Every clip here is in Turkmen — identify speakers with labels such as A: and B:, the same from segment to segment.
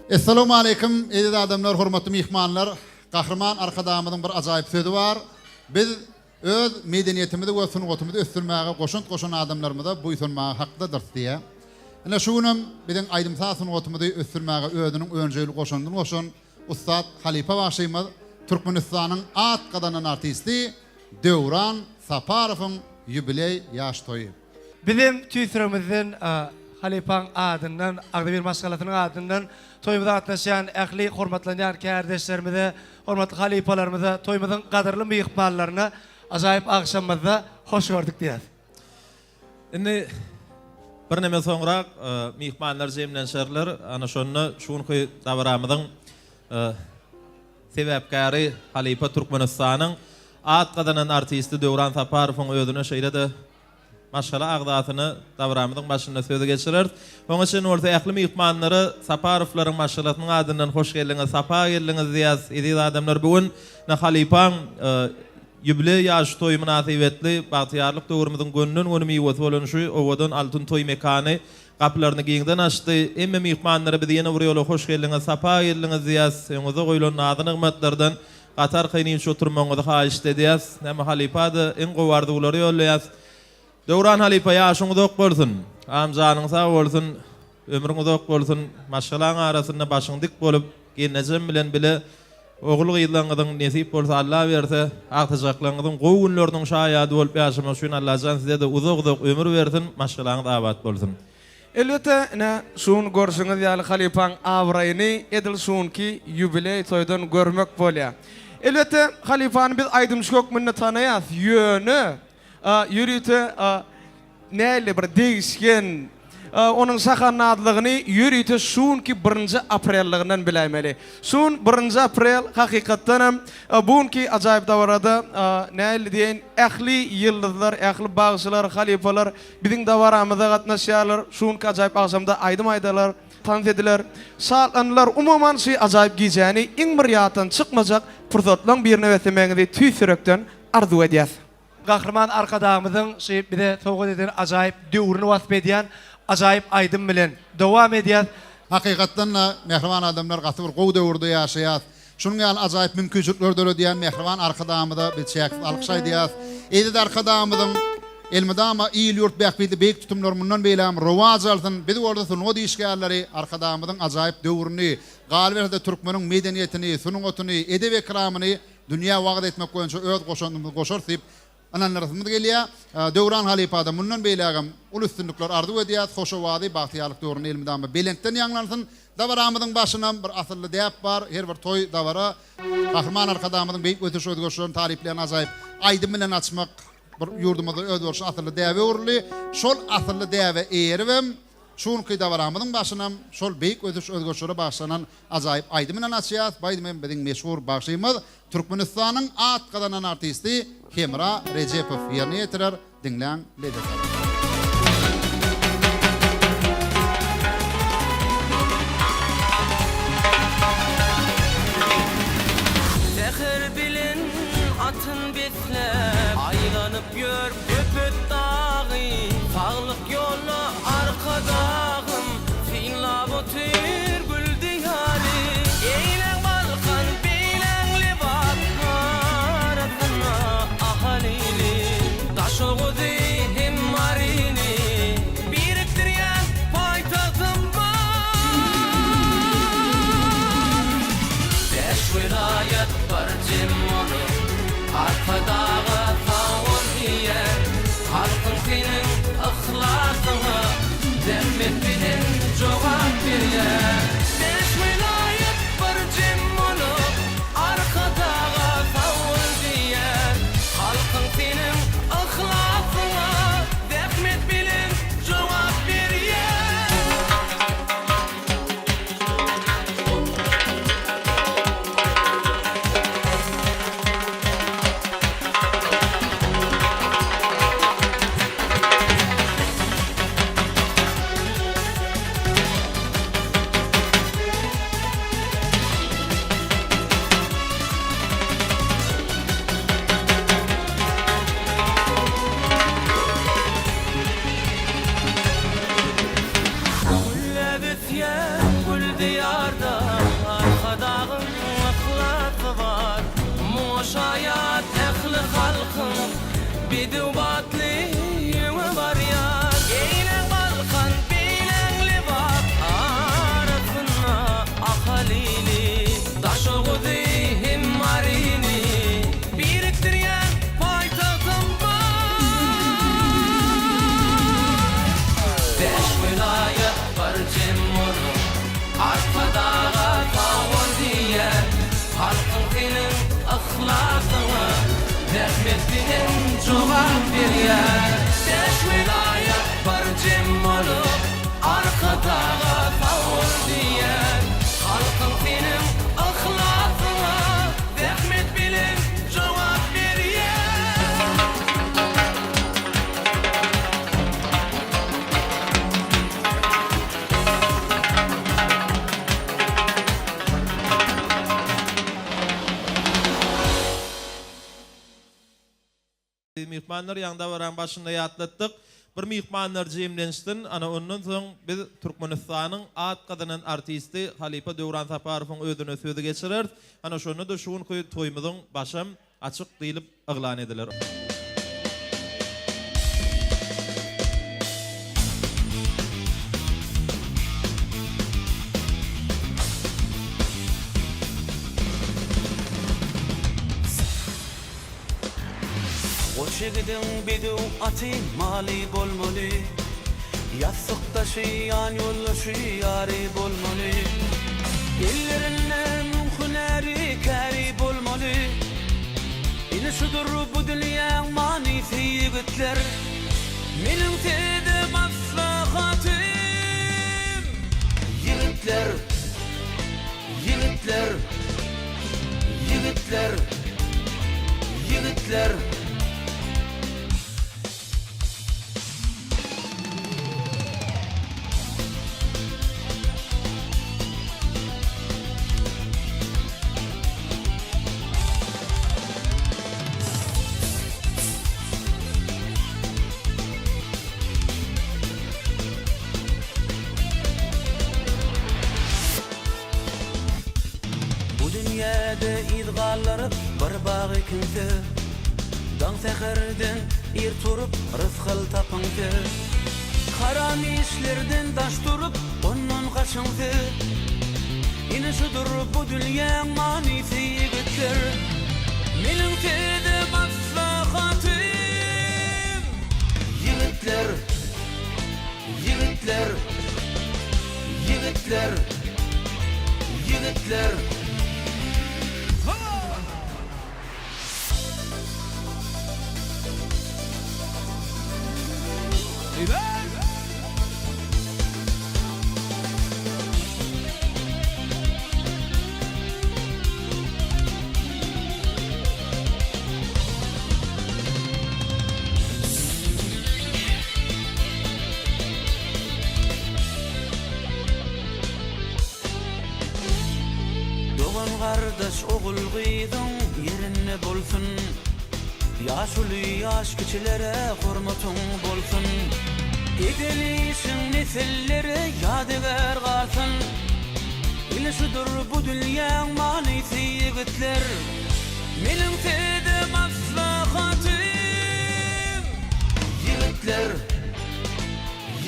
A: Essalawmaleýkim eziz adamlar hormatly myhmanlar Gahryman Arkadagymyzyň bir ajaýyp sözi bar biz öz medeniýetimizi we sungatymyzy ösdürmäge goşant goşan adamlarymyza buýsanmaga hakdadyrys diýýär. Ine şu günem biziň aýdym-saz sungatymyzy ösdürmäge özüniň önjeýli goşandyny goşan ussat halypa bagşymyz Türkmenistanyň at gazanan artisti Döwran Saparowyň ýubileý ýaş toýy.
B: Bizem tüýs ýüregimizden halypaň adyndan, agzybir maşgalasynyň adyndan toýumyza gatnaşýan ähli hormatlanýan kärdeşlerimize, hormatly halypalarymyza, toýumyzyň gadyrly myhmanlaryna ajaýyp agşamymyzda hoş gördük diýýäs.
C: Indi birneme soňrak myhmanlar jemlenşerler. Ana şonda şu günki dabaramyzyň sebäpkäri halypa Türkmenistanyň at gazanan artisti Döwran Saparowyň özüne şeýle-de maşgala agzasyna dabaramyzyň başynda sözi geçireris. Oňa çenli bolsa ähli myhmanlara Saparowlaryň maşgalasynyň adyndan hoş geldiňiz, sapa geldiňiz diýýäs. Eziz adamlar bu gün halypaň Ýubileý ýaş toýy mynasybetli bagtyýarlyk döwrümiziň gönden-göni miwesi bolan şu owadan altyn toý mekany gapylaryny giňden açdy. Hemme myhmanlara biz ýene bir ýola hoş geldiňiz, sapa geldiňiz diýýäs. Öňüňizde goýlan nazy-nygmatlardan gaty arkaýyn iýip oturmagyňyzy haýyşt edýäs. Näme halypa-da iň gowy arzuwlary ýollaýas. Döwran halypa ýaşyň uzak bolsun. Agam janyň sag bolsun. Ömrüň uzak bolsun. Maşgalaň arasynda başyň dik bolup gelnejem bilen bile ogul gyzlaňyzyň nesip bolsa Alla berse agtyjaklaňyzyň gowy günleriniň şaýady bolup ýaşamak üçin Allajan sizede uzak uzak ömür bersin maşgalaňyz abat bolsun.
B: Elbetde, ine, şu gün görşüňiz ýaly halypaň abraýyny edil şu günki ýubileý toýdan görmek bolýar. Elbetde, halypany biz aýdymçy hökmünde tanaýas, ýöne Ýörite nähili bir degişgen, onuň şahandazlygyny ýörite şu günki birinji aprellygyndan biläýmeli. Şu gün birinji aprel hakykatdan hem bu günki ajaýyp dabarada nähili diýeýin, ähli ýyldyzlar, ähli bagşylar, halypalar biziň dabaramyza gatnaşýarlar. Şu günki ajaýyp agşamda aýdym aýdarlar, tans ediler, şatlanylar. Umuman şu ajaýyp gijäni iň bir ýatdan çykmajak pursatlaryň birine beslemegiňizi tüýs ýürekden arzuw edýäs. Gahryman Arkadagymyzyň şu bize sowgat eden ajaýyp döwrüni wasp edýän ajaýyp aýdym bilen dowam edýäs.
A: Hakykatdan-da, mähriban adamlar, gaty bir gowy döwürde ýaşaýas. Şunuň ýaly ajaýyp mümkinçilikleri döredýän mähriban Arkadagymyza biz çäksiz alkyş aýdýas. Eziz Arkadagymyzyň elmydama il-ýurt bähbitli beýik tutumlary mundan beýlägem rowaç alsyn. Biz bolsa sungat işgärleri Arkadagymyzyň ajaýyp döwrüni, galyberse-de türkmeniň medeniýetini, sungatyny, edep-ekramyny dünýä wagyz etmek boýunça öz goşandymyzy goşarys diýip ynandyrasymyz gelýär. Döwran halypada mundan beýlägem uly üstünlikler arzuw edýäris. Hoş owazy bagtyýarlyk döwründe elmydama belentden ýaňlansyn. Dabaramyzyň başynam bir asylly däp bar. Her bir toý, dabara Gahryman Arkadagymyzyň beýik ösüş-özgerişlerini taryplaýan ajaýyp aýdym bilen açmak bir ýurdumyzda özboluşly asylly däbe öwrüldi. Şol asylly däbe eýeribem Şu günki dabaramyzyň başynam şol beýik ösüş-özgerişlere bagyşlanan ajaýyp aýdym bilen açýas. Bu aýdym hem biziň meşhur bagşymyz, Türkmenistanyň at gazanan artisti Hemra Rejepow ýerine ýetirer. Diňläň, lezzet alyň.
D: Säher bilen atyn besläp, aýlanyp ýör Köpetdagy. Saglyk Ýolda Arkadagym synlap otyr gül diýary. Eýläň Balkan, beýläň Lebap, arasynda Ahal ili. Daşoguzy hem Maryny birikdirýän paýtagtym bar. Bäş welaýat bir jem bolup, Arkadaga sag bol diýýär. Halkyň seniň yhlasyňa zähmet bilen jogap berýär. Bäş welaýat bir jem bolup, Arkadaga sag bol diýýär. Halkyň seniň yhlasyňa zähmet bilen jogap berýär. jogap berýär. Bäş welaýat bir jem bolup, Arkadaga sag bol diýýär. Halkyň seniň yhlasyňa zähmet bilen jogap berýär.
C: Eziz myhmanlar, ýaňy dabaranyň başynda ýatlatdyk. Bir myhmanlar jemlenişsin, ana ondan soň biz Türkmenistanyň at gazanan artisti halypa Döwran Saparowyň özüne sözi geçireris. Ana şonda-da şu günki toýumyzyň başam açyk diýlip yglan ediler.
D: Goç ýigidiň bedew aty maly bolmaly, Ýassykdaşy, ýanýoldaşy, ýary bolmaly. Ellerinde müň hünäri, käri bolmaly. Ine şudur bu dünýäň manysy ýigitler. Meniň size maslahatym. Ýigitler! Ýigitler! Ýigitler! Ýigitler! Bu dünýäde yz galdyryp bir bag ekiňse, Daň säherden ir turup rysgal tapyňse, Haram işlerden daş durup ondan gaçyňse, Ine şudur bu dünýäň manysy ýigitler. Meniň size maslahatym ýigitler. Ýigitler! Ýigitler! Ýigitler! Dogan-gardaş, ogul-gyzyň ýerinde bolsun. Ýaşuly ýaş kiçilere hormatyň bolsun. Eden işiň nesillere ýadygär galsyn. Ine şudur bu dünýäň manysy ýigitler. Meniň size maslahatym. Ýigitler,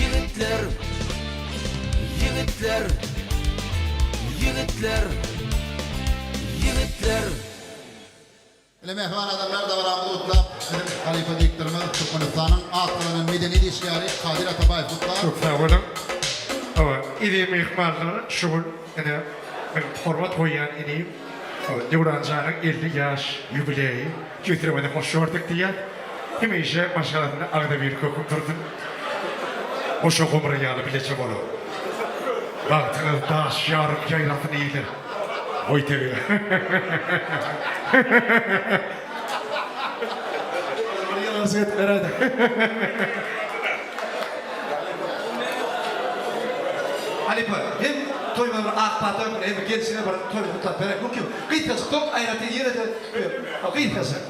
D: ýigitler, ýigitler, ýigitler, ýigitler.
A: Ine mähriban adamlar dabaramyzy gutlap biziň halypa diktorymyz Türkmenistanyň at gazanan medeniýet işgäri Kadyr Atabaýew gutlar.
E: Köp sag boluň. Hawa, eziz myhmanlar, şu gün ine meniň hormat goýýan inim Döwran janyň 50 ýaş ýubileýi. Tüýs-ýüregimizden hoş gördük diýýäs. Hemişe maşgalasynda agzybirlik höküm sürsün. Goşa gumry ýaly bileje boluň. Bagtyňyz daş ýaryp ýaýrasyn ile. Goý tebigy. Bir ýylanjyk edip beräýdä.
F: Halypa, hem toýuma bir ak pata hökmünde hem gelşiňe bir toýuny gutlap beräý. Mümkin, gysgajyk dok, aýratyn ýene-de gysgajyk.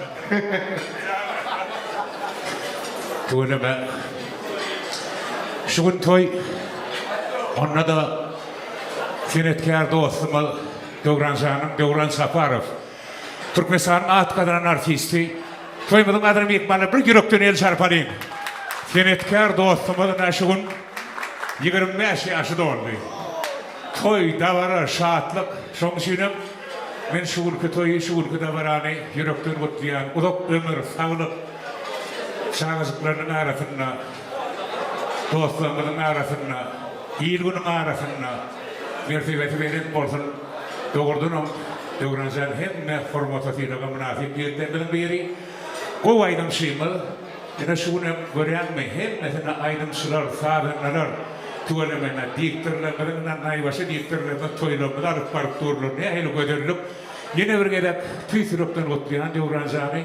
E: Tüweleme. Şu gün toý. Onda-da senetkär dostumyz Döwran janyň, Döwran Saparow. Türkmenistanyň at gazanan artisti. Toýumyzyň gadyry myhmanlar bir ýürekden el çarpalyň. Senetkär dostumyz ynha şu gün 25 ýaşy doldy. Toý, dabara, şatlyk. Şonuň üçinem men şu günki toýy, şu günki dabarany ýürekden gutlaýan. Uzak ömür, saglyk, çagajyklarynyň arasynda, dostlarymyzyň arasynda, il-günüň arasynda mertebesi belent bolsun. Dogrudanam, Döwran jan hemme hormata-sylaga mynasyp ýigitlerimiziň biri. Gowy aýdymçymyz. Ine şu günem görýäňmi hemmesine aýdymçylar, sazandalar tüweleme ine diktorlarymyzyň ine naýbaşy diktorlarymyz toýlarymyzy alyp baryp durlar. Nähili gözellik. Ýene bir gezek tüýs ýürekden gutlaýan Döwran jany.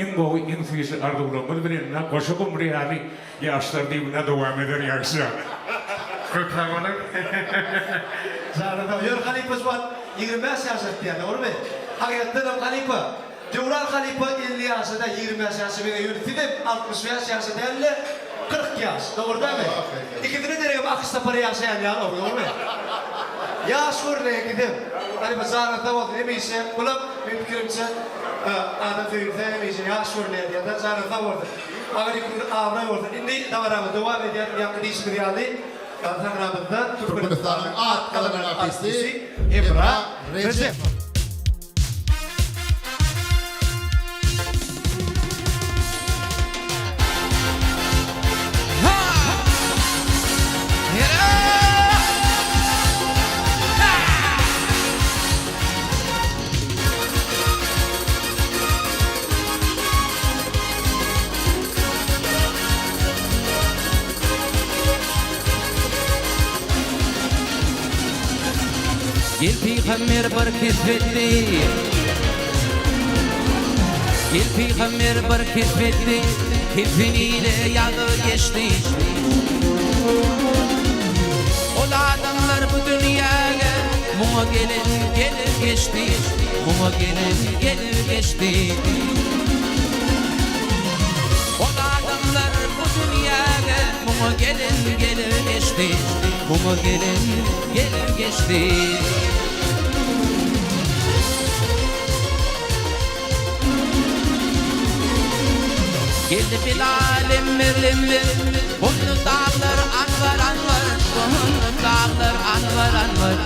E: Iň gowy, iň süýji arzuwlarymyz bilen ine goşa gumry ýaly Ýaşlar diýibine dowam eder ýagşyjan.
F: Köp sag boluň. Janyň sag. Ýöne halypa şu wagt 25 ýaşa diýýär, dogrymy? Hakykatdan hem halypa, Döwran halypa 50 ýaşa däl, 25 ýaşa meňzeýär. Ýöne sizem 65 ýaşa däl-de, 40 ýaş. Dogry dälmi? Ikisine deregem Akyş Sapar ýaşaýan ýaly, dogrymy? Ýaş görünýär ikisem. Halypa janyň sag bolsun hemişe. Bulam meň pikirimçe adam söýülse hemişe ýaş görünýär diýýär-de. Janyň sag bolsun. Agyr ýüküňiz abraý bolsun. Indi dabaramyz dowam edýär. Ýaňky diýşimiz ýaly, sahnamyzda
A: Türkmenistanyň at gazanan artisti Hemra Rejepow.
D: Gel pygamber bir kesp etdi. Gel pygamber bir kesp etdi. Kefin ile ýazyp geçdi. Ol adamlar bu dünýäge muňa gelen gelip geçdi. Muňa gelen gelip geçdi. Ol adamlar bu dünýäge muňa gelen gelip geçdi. Muňa gelen gelip geçdi. Geldi Bilal emmer emmer Boldy daglar anbar anbar Boldy daglar anbar anbar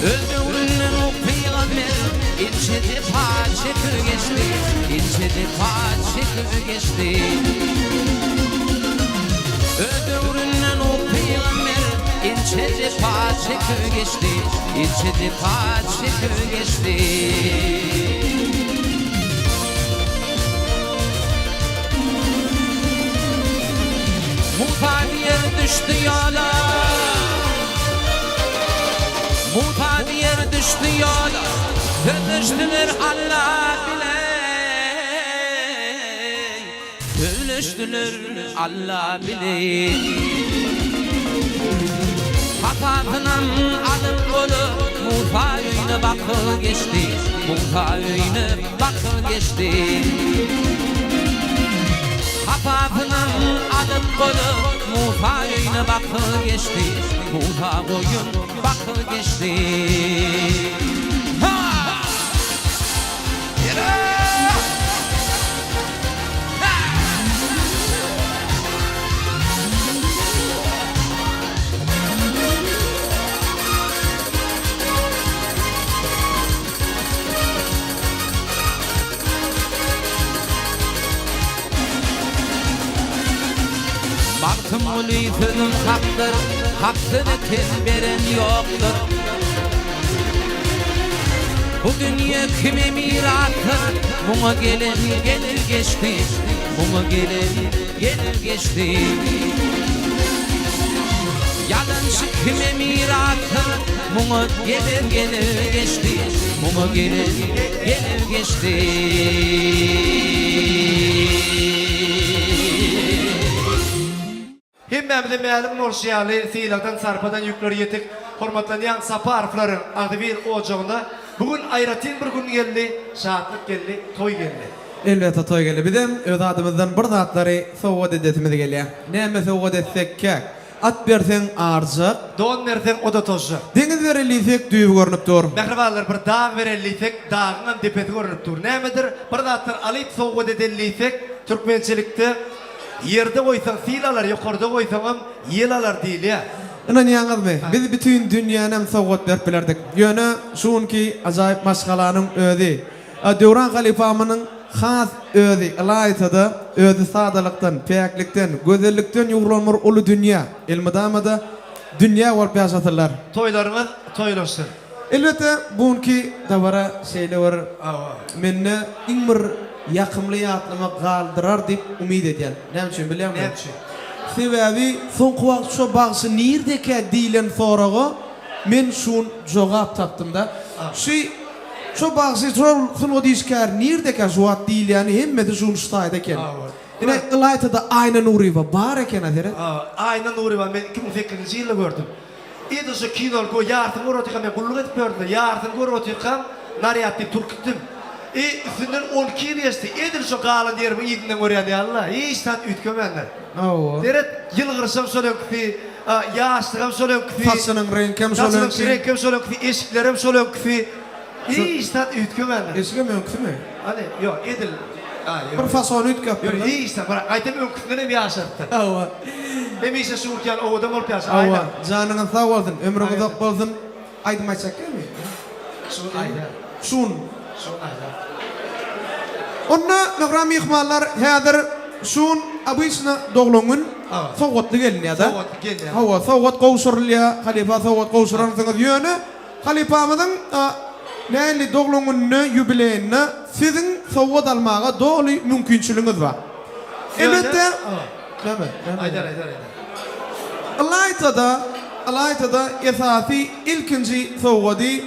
D: Öz döwründen o pygamber Inçe jepa çekip geçdi Inçe jepa çekip geçdi Öz döwründen o pygamber Inçe jepa çekip geçdi Inçe jepa çekip geçdi. Musa diýer düşdi ýola Musa diýer düşdi ýola Sözleşdiler Alla bile Sözleşdiler Alla bile. Hasasynam alyp goly Musa öýüne bakyp geçdi. Musa öýüne bakyp geçdi. Hasasynam alyp goly Musa öýüne bakyp geçdi. Musa goýun bakyp geçdi. Ha! Magtymguly sözüm hakdyr, hak söze ten beren ýokdur. Bu dünýe kime mirasdyr, muňa gelen gelir geçdi, muňa gelen gelir geçdi. Ýalançy kime mirasdyr, muňa gelen gelir geçdi, muňa gelen gelir geçdi.
F: Hemmämize mälim bolşy ýaly, sylagdan, sarpadan ýükleri ýetik hormatlanýan Saparowlaryň agzybir ojagyna bu gün aýratyn bir gün geldi, şatlyk geldi, toý geldi.
B: Elbetde toý geldi. Bizem öz adymyzdan bir zatlary sowgat edesimiz gelýär. Näme sowgat etsekkäk? At berseň arjak.
F: Don berseň o-da tozjak.
B: Deňiz bereli diýsek düýbi görnüp dur.
F: Mähribanlar bir dag bereli diýsek dagyňam depesi görnüp dur. Nämedir bir zatlar alyp sowgat edeli diýsek türkmençilikde Ýerde goýsaň sil alar, ýokarda goýsaňam ýel alar diýilýär.
B: Ynanýaňyzmy, biz bütin dünýänem sowgat berip bilerdik. Ýöne şu günki ajaýyp maşgalanyň özi, Döwran halypamynyň has özi, ylaýta-da, özi sadalykdan, päklikden, gözellikden ýugrulan bir uly dünýä, elmydama-da dünýä bolup ýaşasynlar.
F: Toýlaryňyz toýlaşsyn.
B: Elbetde, bu günki dabara şeýle bir mende iň bir ýakymly ýatlama galdyrar diýip umyt edýän. Näme üçin bilýäňmi?
F: Näme üçin?
B: Sebäbi soňky wagt şo bagşy nirdekä diýlen soraga men şu gün jogap tapdym-da. Şu şo bagşy, şol sungat işgäri nirdekä şu wagt diýilýäni hemmesi şu gün şu taýda eken. Ine, ylaýta-da Aýna Nuryýewa bar eken-a seret.
F: Aýna Nuryýewany men 2008-nji ýylda gördüm. Edil şo kinony gö ýarsyny görüp otyrkam men gulluk edip ýördüm-de, ýarsyny görüp otyrkam narýad diýip turup gitdim. I üstünden 12 ýyl geçdi, edil şo galan ýerimiň yzyndan görýän ýaly-la, hiç zat üýtgemändir.
B: Hawa.
F: Seret, ýylgyryşam şol öňküsi, ýaşlygam şol öňküsi.
B: Saçynyň reňkem şol
F: Saçynyň
B: öňki.
F: reňkem şol öňküsi, eşiklerem şol öňküsi. Hiç zat üýtgemändir.
B: Eşigem öňküsimi?
F: Hany, ýok, edil, a, ýok.
B: Bir fasony üýtgäpdir.
F: Ýok, hiç zat, bir gaýtam öňküsinden hem ýaşarypdyr.
B: Hawa.
F: Hemişe şu günki ýaly owadan bolup ýaşa,
B: Hawa,
F: Aýna.
B: janyňyz sag bolsun, ömrüň uzak bolsun. Aýdym aýtjak dälmi?
F: Şu gün aýdar.
B: Şu gün.
F: Şu gün aýdar.
B: Onda, mähriban myhmanlar, häzir şu gün obyçno doglan gün sowgatly gelinýär-de.
F: Sowgatly gelinýär.
B: Hawa, sowgat gowşurylýar, halypa sowgat gowşurarsyňyz. Ýöne Halypamyzyň nähili doglan gününe, ýubileýine siziň sowgat almaga doly mümkinçiligiňiz bar. Elbetde, näme?
F: Aýdar, aýdar, aýdar.
B: Ylaýta-da, ylaýta-da esasy ilkinji sowgady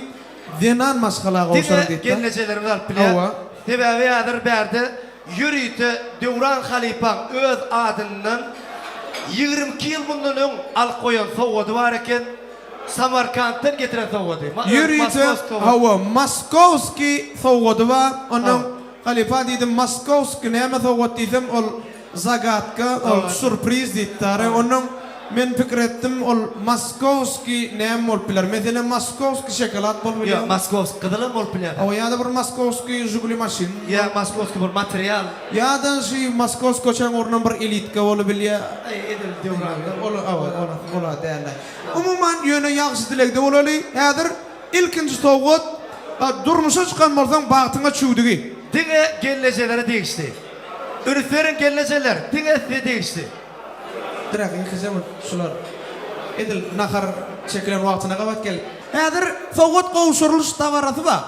B: zenan maşgala gowşuryň
F: Diňe
B: diýip-de.
F: gelnejelerimiz alyp bilýär.
B: Hawa.
F: Sebäbi häzir bärde ýörite Döwran halypaň öz adyndan 22 ýyl mundan öň alyp goýan sowgady bar eken. Samarkantdan getiren sowgady.
B: Ýörite, hawa, moskowskiý sowgady bar. Onnoň halypa diýdim, moskowskiý näme sowgat diýsem, ol zagadka, ol sýurpriz diýipdi. Ara onnoň men pikir etdim, ol moskowskiý näme bolup biler? Meselem, moskowskiý şokolad bolup bilýär.
F: Ýok, moskowskiý gyzylam bolup bilýär.
B: Hawa, ýa-da bir moskowskiý žiguli maşyn.
F: Ýa moskowskiý bir material.
B: Ýa-da şu moskowskiý köçäň ugrundan bir elitka bolup bilýär.
F: Aý, edil döwranlar.
B: Ol, hawa, ol-a däl-le. Umuman ýöne ýagşy dilegde bolaly. Häzir ilkinji sowgat durmuşa çykan bolsaň bagtyňa çüwdügi.
F: Diňe gelnejelere degişli. Üns beriň gelnejeler, diňe size degişli.
B: Dirak ýekeje bir şular edil nahar çekilen wagtyna gabat gelip. Häzir sowgat gowşurylyş dabarasy bar.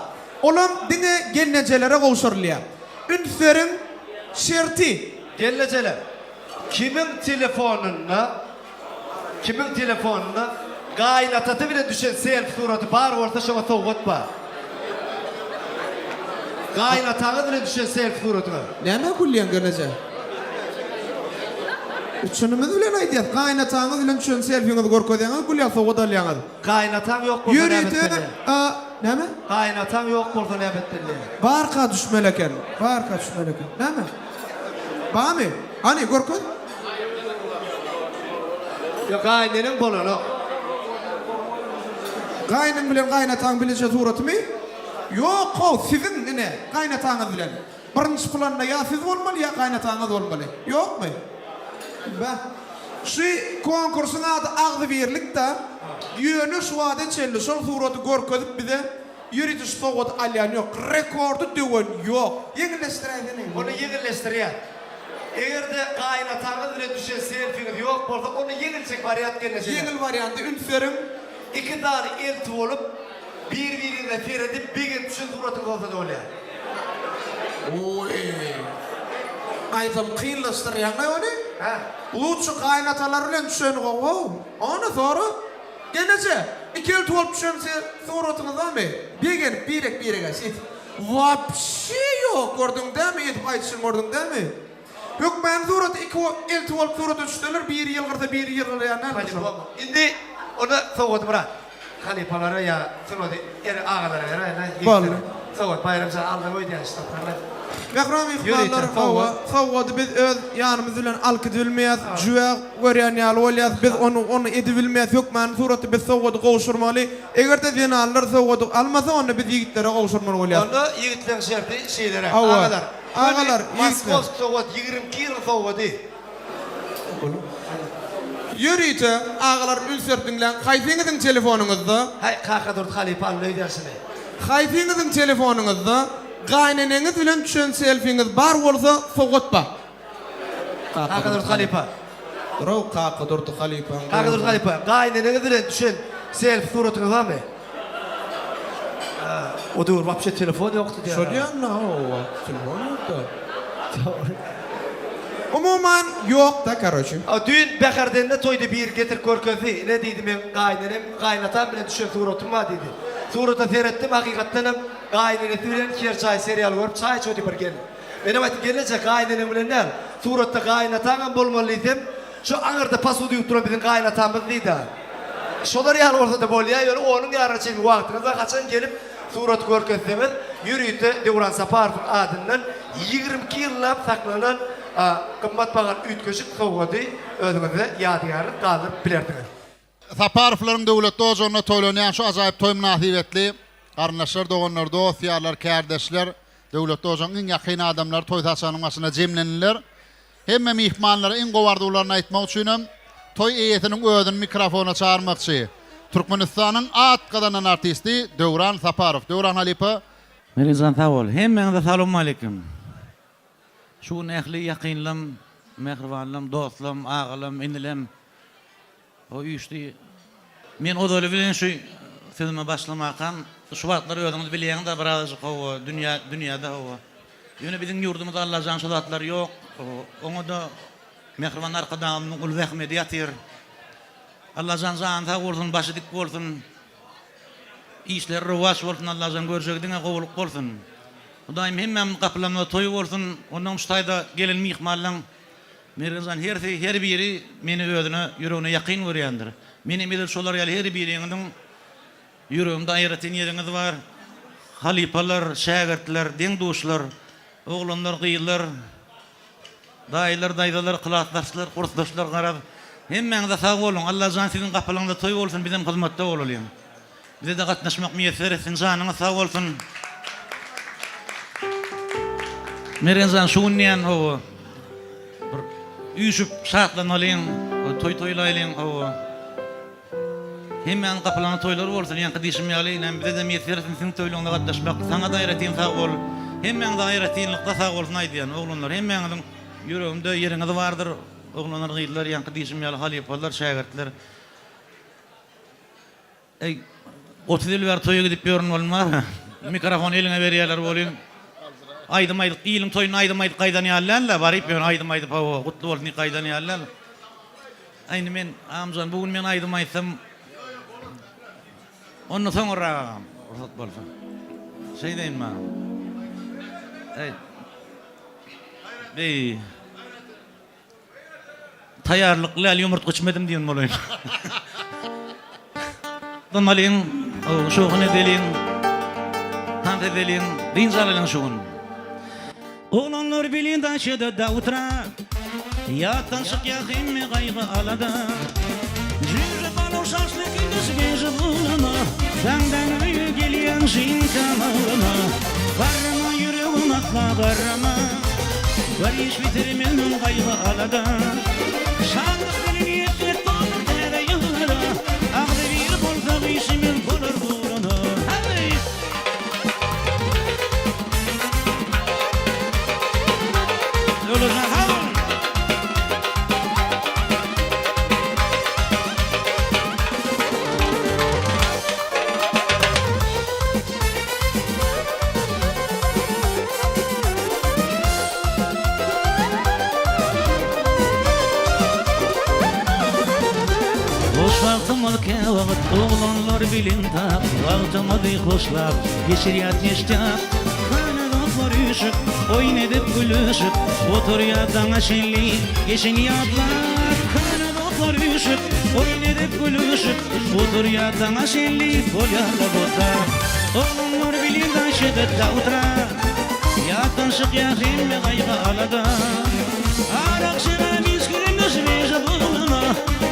B: Olam diňe gelnejelere gowşurylýar. Üns beriň şerti.
F: Gelnejeler, kimiň telefonynda Kimiň telefonynda gaýynatasy bilen düşen selfi suraty bar bolsa şoňa sowgat bar. Gaýynataňyz bilen düşen selfi suratyňyz.
B: Nämä gülýäň gelneje? Çynymyz bilen aýdýas, gaýynataňyz bilen düşen selfiňizi görkezýäňiz, gülýäs sowgat alýaňyz.
F: Gaýynataň ýok bolsa näme
B: Ýörite
F: etmeli?
B: näme?
F: Gaýynataň ýok bolsa näme etmeli?
B: Barka düşmeli eken. Barka düşmeli eken. Näme? Barmy? Hany, görkez.
F: Ýok, gaýyneneň bolanok.
B: Gaýynyň bilen gaýynataň bileje suratymy? Ýok-how, siziň, ine, gaýynataňyz bilen. Birinji planda ýa siz bolmaly, ýa gaýynataňyz bolmaly. Ýokmy? Beh. Şu konkursyň ady Agzybirlik-dä. Ýöne şu wagta çenli şol suraty görkezip bize Ýörite şu sowgady alýan ýok. Rekordy döwen ýok. Ýeňilleşdiräýsene.
F: Ony ýeňilleşdirýär. Eger-de gaýynataňyz bilen düşen selfiňiz ýok bolsa, onda ýeňiljek wariant gelnejeler.
B: Ýeňil warianty üns beriň.
F: Iki sany elti bolup, bir-biriňize seredip begenip düşen suratyňyz bolsa-da bolýar.
B: Oý. Gaýtam kynlaşdyrýaňlaý ony.
F: Hä?
B: Lutşy gaýynatalar bilen düşeni gowy-ow. Ony sora. Gelneje, iki elti bolup düşen suratyňyz barmy? Begenip birek birege şeýdip. Wapşe ýok gördüň dämi edip aýdyşyny gördüň dämi? Hökmany suratda iki elti bolup surata düşseler biri ýylgyrsa biri ýylgyrýan dälmi şol?
F: Indi onda sowgady Myrat halypalara ýa sunady ere agalara beräýle
B: Boldy.
F: Sowgat Baýram jan aldyň öýdýän şu tapgyrda.
B: Mähriban myhmanlar hawa sowgady biz öz ýanymyz bilen alkydybilmeýäs jübä görýän ýaly bolýas biz ony ony edibilmeýäs hökmany suratda biz sowgady gowşurmaly egerde zenanlar sowgady almasa onda biz ýigitlere gowşurmaly bolýas.
F: Onda ýigitleň şerti şeýleräk
B: Hawa
F: agalar
B: agalar
F: göni
B: ýigitler.
F: Moskowsk sowgat 22 ýylyň sowgady.
B: Ýörite agalar üns berip diňläň haýsyňyzyň telefonyňyzda.
F: Haý Kakadurdy halypa aldy öýdýän şuny.
B: Haýsyňyzyň telefonyňyzda gaýneneňiz bilen düşen selfiňiz bar bolsa sowgat bar.
F: Kakadurdy halypa.
B: Durow Kakadurdy halypaň.
F: Kakadurdy halypa gaýneneňiz bilen düşen selfi suratyňyz barmy? O döwür wapşe telefon ýokdy diýýär.
G: Şo diýýän-dä, hawa, telefon ýokdy. Umuman, ýok-da, karoçi.
F: A düýn Bäherdende toýda biri getirip görkezdi. Ine diýdi, meň gaýynenem, gaýynatam bilen düşen suratym bar diýdi. Surata seretdim, hakykatdanam gaýynenesi bilen Kerçaý serialy görüp çaý içip otyr bir gelin. Menem aýtdym, gelneje, gaýyneneň bilen däl, suratda gaýynataňam bolmaly diýsem, Şu aňyrda posuda ýuwup duran biziň gaýynatamyz diýdi. Şolar ýaly bolsa-da bolýar, ýöne onuň ýaryna çenli wagtyňyz bar, haçan gelip suraty görkezseňiz, ýörite Döwran Saparowyň adyndan 22 ýyllap saklanan gymmat bahaly üýtgeşik sowgady özüňize ýadygärlik galdyryp bilersiňiz.
A: Saparowlaryň döwletli ojagynda toýlanýan şu ajaýyp toý mynasybetli garyndaşlar, doganlar, dost-ýarlar, kärdeşler, döwletli ojagyň iň ýakyn adamlary toý saçagynyň başynda jemleniler. Hemme myhmanlara iň gowy arzuwlaryny aýtmak üçinem toý eýesiniň özüni mikrofona çagyrmakçy. Türkmenistanyň at gazanan artisti Döwran Saparow. Döwran halypa.
H: Melijan sag bol. Hemmäňize salowmaleýkim. Şu gün ähli ýakynlam, mähribanlam, dostlam, agalam, inilem o üýşdi. Men ozaly bilen şu sözüme başlamakam, şu wagtlar özüňiz bilýäňiz-ä birazajyk hawa, dünýä dünýäde hawa. Ýöne biziň ýurdumyzda Allajan şo zatlar ýok. Oňa-da mähriban Arkadagymyzyň uly zähmedi ýatyr. Allajan jany sag bolsun, başy dik bolsun. Işleri rowaç bolsun Allajan görjegi diňe gowulyk bolsun. Hudaýym hemmämiziň gapylarymyzda toý bolsun. Onnoň şu taýda gelen myhmanlaň Mergenjan hersi her biri meni özüne ýüregine ýakyn görýändir. Menem edil şolar ýaly her biriňiziň ýüregimde aýratyn ýeriňiz bar. Halypalar, şägirtler, deň-duşlar, oglanlar, gyzlar, daýylar, daýzalar, klasdaşlar, kursdaşlar garaz hemmäňize sag boluň. Allajan siziň gapylaňyzda toý bolsun bizem hyzmatda bolalyň. Bize-de gatnaşmak miýesser etsin, janyňyz sag bolsun. Mergenjan şu gün diýen hawa bir üýşüp şatlanalyň, toý toýlaýlyň hawa. Hemmäniň gapylaryna toýlar bolsun, ýaňky diýşim ýaly, inem bize-de miýesser etsin siziň toýlaryňyza gatnaşmak. Saňa-da aýratyn sag bol. Hemmäňize aýratynlykda sag bolsun aýdýan, oglanlar. Hemmäňiziň ýüregimde ýeriňiz bardyr, oglanlar, gyzlar, ýaňky diýşim ýaly halypalar, şägirtler. Eý, 30 ýyl bäri toýa gidip ýörün bolmar. Mikrofony eliňe berýärler welin, aýdym aýdyp, iliň toýunda aýdym aýdyp gaýdan ýaly däl-de, baryp ýöne aýdym aýdyp, hawa, gutly bolsun diýip gaýdan ýaly däl. Aý, indi men, Agamjan, bu gün men aýdym aýtsam, onda soňurrak agam, rugsat bolsa. Şeýdeýinmi agam? Eý. Eý. Taýýarlykly däl ýumurtga içmedim diýen bolaýyn. Dynmalyň, şowhun edeliň, tans edeliň, dynç alalyň şu gün. Oglanlar bilin daşyda da utra, Ýatdan çykýar hemme gaýgy-alada. Jüýje balaw şaşlyk ediş gije bulama, Daňdan öýe gelýän jyňka malyma. Garrama ýüregim asla garrama, Bar iş bitirmegim gaýgy-alada. Şatlyk bilen ýetsek bolar täze ýyllara, Agzybir bolsak işimiz bolar ugruna. Heý! Döwletjan sag boluň! Boş wagtymyz käwagt oglanlar bilen tap, Wagtymyzy hoşlap geçirýäs neştýap. Köne dostlar üýşüp, oýun edip gülüşip, Oturýas daňa çenli geçeni ýatlap. Köne dostlar üýşüp, oýun edip gülüşip, Oturýas daňa çenli bolýar-da botlap. Oglanlar bilen daş edip da utra, Ýatdan çykýar hemme gaýgy-alada. Arak şerap içgin düşmeje bulama,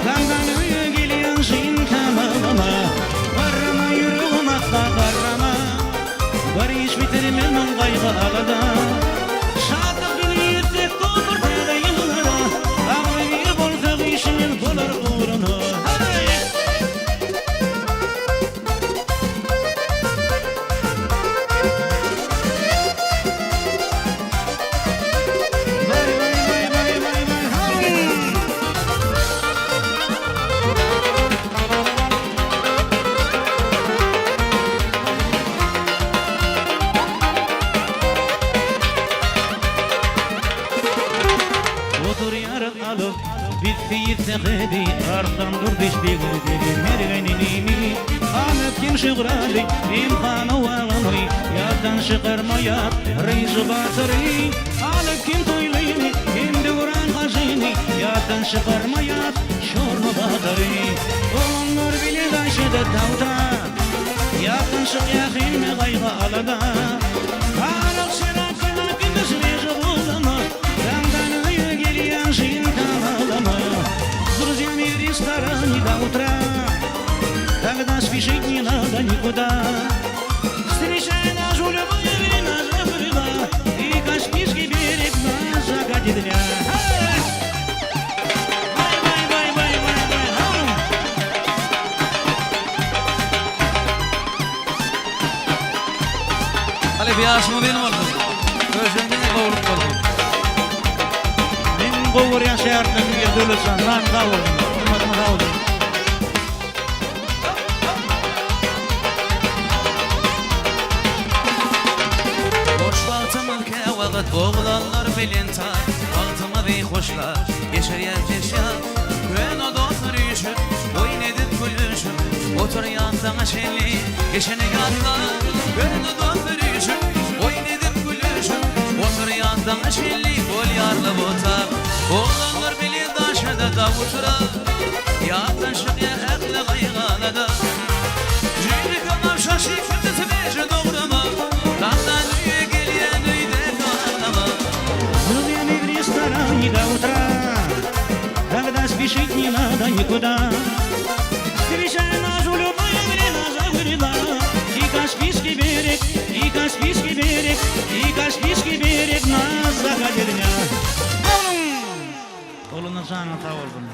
H: Daňdan öýe gelýän şyn kamalyma. Garrama ýüregim asla garrama, Bar iş bitirmegim gaýgy-alada. Şatlyk bilen ýetsek dolar täze ýyllara, Agzybir bolsak işimiz bolar ugruna. Haý! Oturýarys alyp biz Seýit Sähedi, Arslan Durdyş begi, Begi Mergen inimi, Ahmet hem Şygraly, hem Hanow agamy, Ýatdan çykarmaýar Ryžy batyry, Alyp kim Toýlyny, hem Döwran hajyny, Ýatdan çykarmaýar Çorly batyry. Oglanlar bile gaýşyda tagta, Ýatdan çykýar hemme gaýgy-alada. Arak, şerap, gazap, gidiş reje golama, Daňdan öýe gelýän şyn tamalama. S druzyami w restorane do utra, Тогда спешить не надо никуда. Встречай нас в любое время забыла, И Каспийский берег на закате дня.
D: Halypa ýaşyň uzyn bolsun. Köşegiň diňe gowulyk bolsun.
H: Meň gowy görýän şägirtlerim biri Döwletjan janyň sag bolsun. Hormatyňa sag bolsun.
D: Boş wagtymyz käwagt oglanlar bilen taý Wagtymyzy hoşlap geçirýäs jeşýap Köne dostlar üýşüp oýun edip gülüşip Oturýas daňa çenli geçeni ýatlap Köne dostlar üýşüp oýun edip gülüşip Oturýas daňa çenli bolýarly otag Oglanlar bilen daşada da oturar Ýatdan çykýar ähli gaýgy-alada Jüýrük aňam şaşyp sütüsi dograma Daňdan öýe gelýän öýde galama.
H: С друзьями в ресторане до утра, Когда спешить не надо никуда. Встречай нас в любое время забыла, И Каспийский берег, и Каспийский берег, И Каспийский берег на закате дня. Oglanlar janyňyz sag bolsun.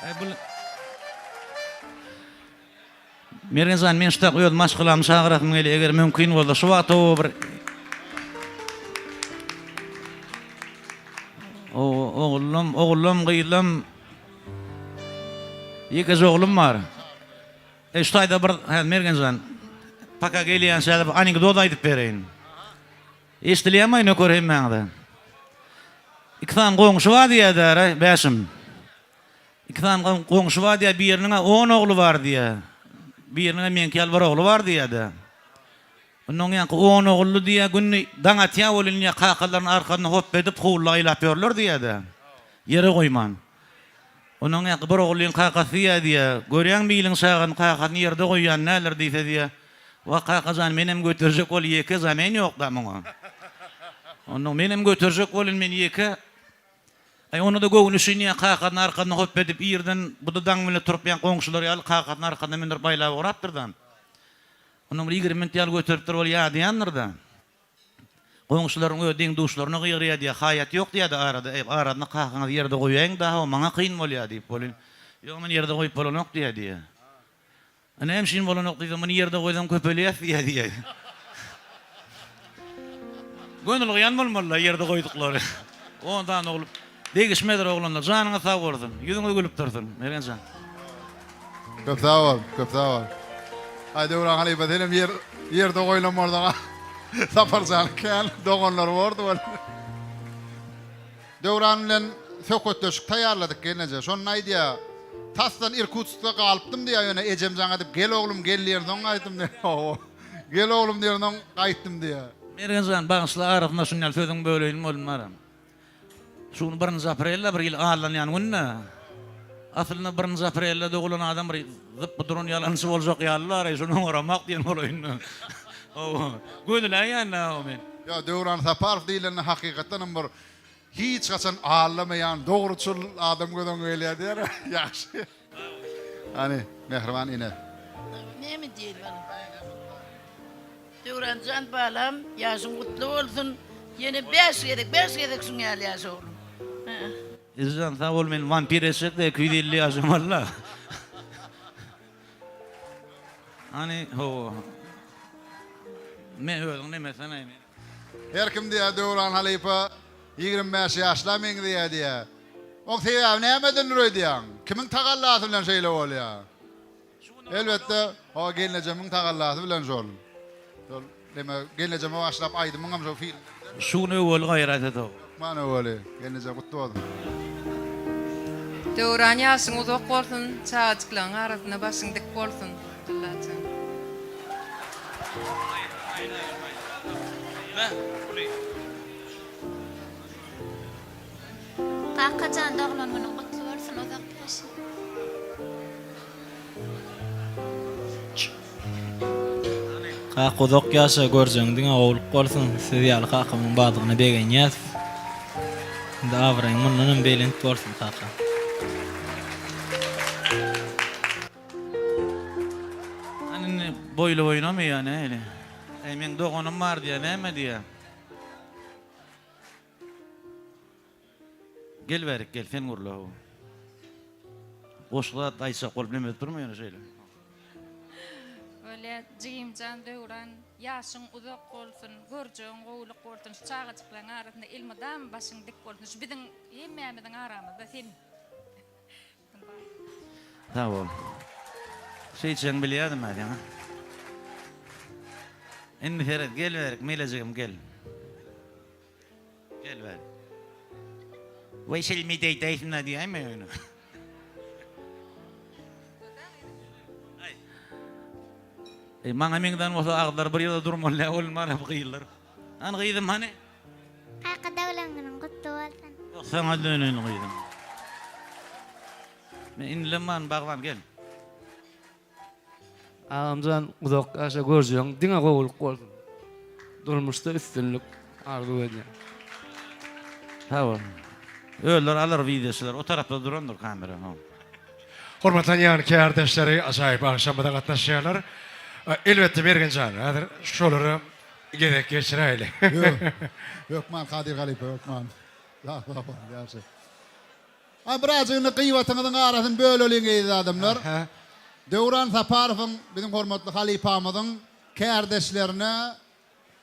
H: Aý bul Mergen jan men şutak öz maşgalamy çagyrasym gelýär eger mümkin bolsa şu wagt o bir O ogullum, ogullum, gyzlym Ýekeje oglum bar. E şu taýda bir hä Mergen jan paka gelýänçä bir anekdot aýdyp bereýin. Eşdilýärmi nöker hemmäňize? Iki sany goňşy bar diýýär-dä, Bäşim. Iki sany goňşy bar diýýär, biriniň-ä on ogly bar diýýär. Biriniň-ä meňki ýaly bir ogly bar diýýär-dä. Onda oň ýaňky on ogully diýýär, günde daň atýar welin diýýär, kakalaryny arkasyna hopba edip howluda aýlap ýörler diýýär-dä. Ýere goýman. Onda oň ýaňky bir ogullyň kakasy diýýär diýýär, görýäňmi iliň çagasyny kakasyny ýerde goýýan däldir diýse diýýär. Wah, kaka jan, menem göterjek bol, ýeke zamen ýok-da muňa. Onda menem göterjek bolyn, men ýeke. Aý, onda-da göwni üçin ýa kakasyny arkasyna hopba edip, irden bu-da daň bile turup, ýa goňşular ýaly kakasyny arkasyna mündürip aýlap ugrapdyr-da. Ondan bir 20 minut ýaly göteripdir, ol ýadaýandyr-da. Goňşularyň öz deň-duşlaryna gygyrýar diýýär, haýat ýok diýýär-de arada, eý, arasynda kakaňyzy ýerde goýaýyň-da, hawa, maňa kyn bolýar diýip, welin, ýok, meni ýerde goýup bolanok diýýär diýýär. A näme üçin bolanok diýsem, muny ýerde goýsaň köpelýäs diýýär diýýär. Gönülgyan bolmaly-da ýerde goýduklary. On sany ogul. Degişmedir oglanlar. Janyňyz sag bolsun. Ýüzüňiz gülüp dursun. Mergen jan.
A: Köp sag bol, köp sag bol. Aý Döwran halypa senem ýer ýerde goýlan bolsaň Saparjanyň kän doganlary bordy weli. Döwran bilen söhbetdeşlik taýýarladyk gelneje. Şonda aýdýar, Tasdan Irkutskda galypdym diýýär, ýöne ejem jaň edip gel oglum gel diýensoň gaýtdym diýýär. Hawa. Gel oglum diýensoň gaýtdym diýýär.
H: Mergen jan, bagyşla arasynda şuny ýaly sözüňi böleýin boldum baram. Şu gün birinji aprelde bir ýyl allanýan günde. Aslynda birinji aprelde dogulan adam bir zypby duran ýalançy boljak ýaly-la, şuny oňaramok diýen bolaýyn. Hawa. Gözläýän-dä men.
A: Ýa Döwran Saparow diýlende hakykatdan hem bir hiç haçan aldamaýan dogruçyl adam göz öňüňe gelýär diýer. Ýagşy. Hany, mähriban ene.
I: Näme diýeli balam. Döwranjan balam ýaşyň gutly bolsun. Ýene bäş gezek, bäş gezek şuň ýaly ýaşa oglum.
H: Ejejan sag bol men wampir etjekde 250 ýaşamalyda. Hany hawa. Men özüň nemesene men.
A: Her kim diýýär Döwran halypa 25 ýaşla meňzeýär diýýär. Oň sebäbi nämedendir öýdýäň? Kimiň tagallasy bilen şeýle bolýar? Elbetde, hawa gelnejemiň tagallasy bilen şol. Şol neme gelnejeme başlap aýdymyňam şo film.
H: Şu gün öweli gaýrat et ow.
A: Hökman öweli. Gelneje gutly bolsun.
J: Döwran ýaşyň uzak bolsun çagajyklaň arasynda başyň dik bolsun Allajan.
K: Kakajan doglan günüň gutly bolsun uzak ýaşa.
L: Kaka uzak ýaşa görjegiň diňe gowluk bolsun siz ýaly kakamyň bardygyna begenýäs indi abraýyň mundanam belent bolsun kaka.
H: Hany indi boýly boýunamy ýa nähili? Äý meň doganym bar diýýä näme diýýä? Gel bärik gel sen gürle how. Goşgy zat aýtjak bolup neme edip durma ýöne şeýle.
J: Bolýa jigimjan Döwran ýaşyň uzak bolsun görjegiň gowulyk bolsun şu çagajyklaň arasynda elmydama başyň dik bolsun şu biziň hemmämiziň aramyzda sen
H: Sag bol. Şeýtjegiňi bilýärdim men seň. Indi seret gel bärik melejigim gel. Gel bäri. Weý şeýle deýdeýsin-dä diýäýme ýöne. Eý, maňa meňzän bolsa agyzlary bir ýerde durmaly däl, ol mana bu gyzlar. Hany gyzym hany?
K: Kaka doglan günüň gutly bolsun.
H: Ýok, saňa döneýin gyzym. Men inilem barmy bagban gel.
M: Agamjan uzak ýaşa görjegiň diňe gowulyk bolsun. Durmuşda üstünlik arzuw edýän.
H: Sag bol. Özleri alar wideoçylar o tarapda durandyr kamera ho.
E: Hormatlanýan kärdeşleri ajaýyp agşamyza gatnaşýarlar. Elbetde Mergenjan häzir şolara gezek geçiräýeli.
A: Hökman Kadyr halypa hökman. Sag bol ýagşy. A birazjyk indi gyýbatyňyzyň arasyny böleliň eziz adamlar. Döwran Saparowyň biziň hormatly halypamyzyň kärdeşlerine,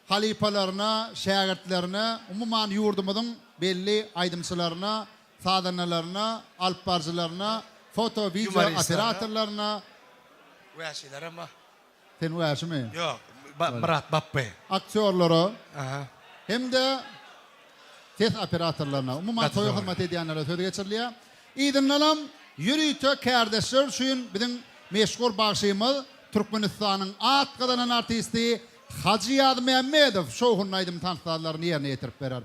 A: halypalaryna, şägirtlerine, umuman ýurdumyzyň belli aýdymçylaryna, sazandalaryna, alypbaryjylaryna, foto, wideo operatorlaryna,
F: Wäşilerem bar.
A: Sen wäşimi?
F: Ýok, Myrat Bapby.
A: Aktýorlara hem-de ses operatorlaryna, umuman toýa hyzmat edýänlere söz geçirilýär. Yzyndanam ýörite kärdeşler üçin biziň meşhur bagşymyz, Türkmenistanyň at gazanan artisti Hajy Ýazmämmedow şowhunly aýdym-tans sazlaryny ýerine ýetirip berer.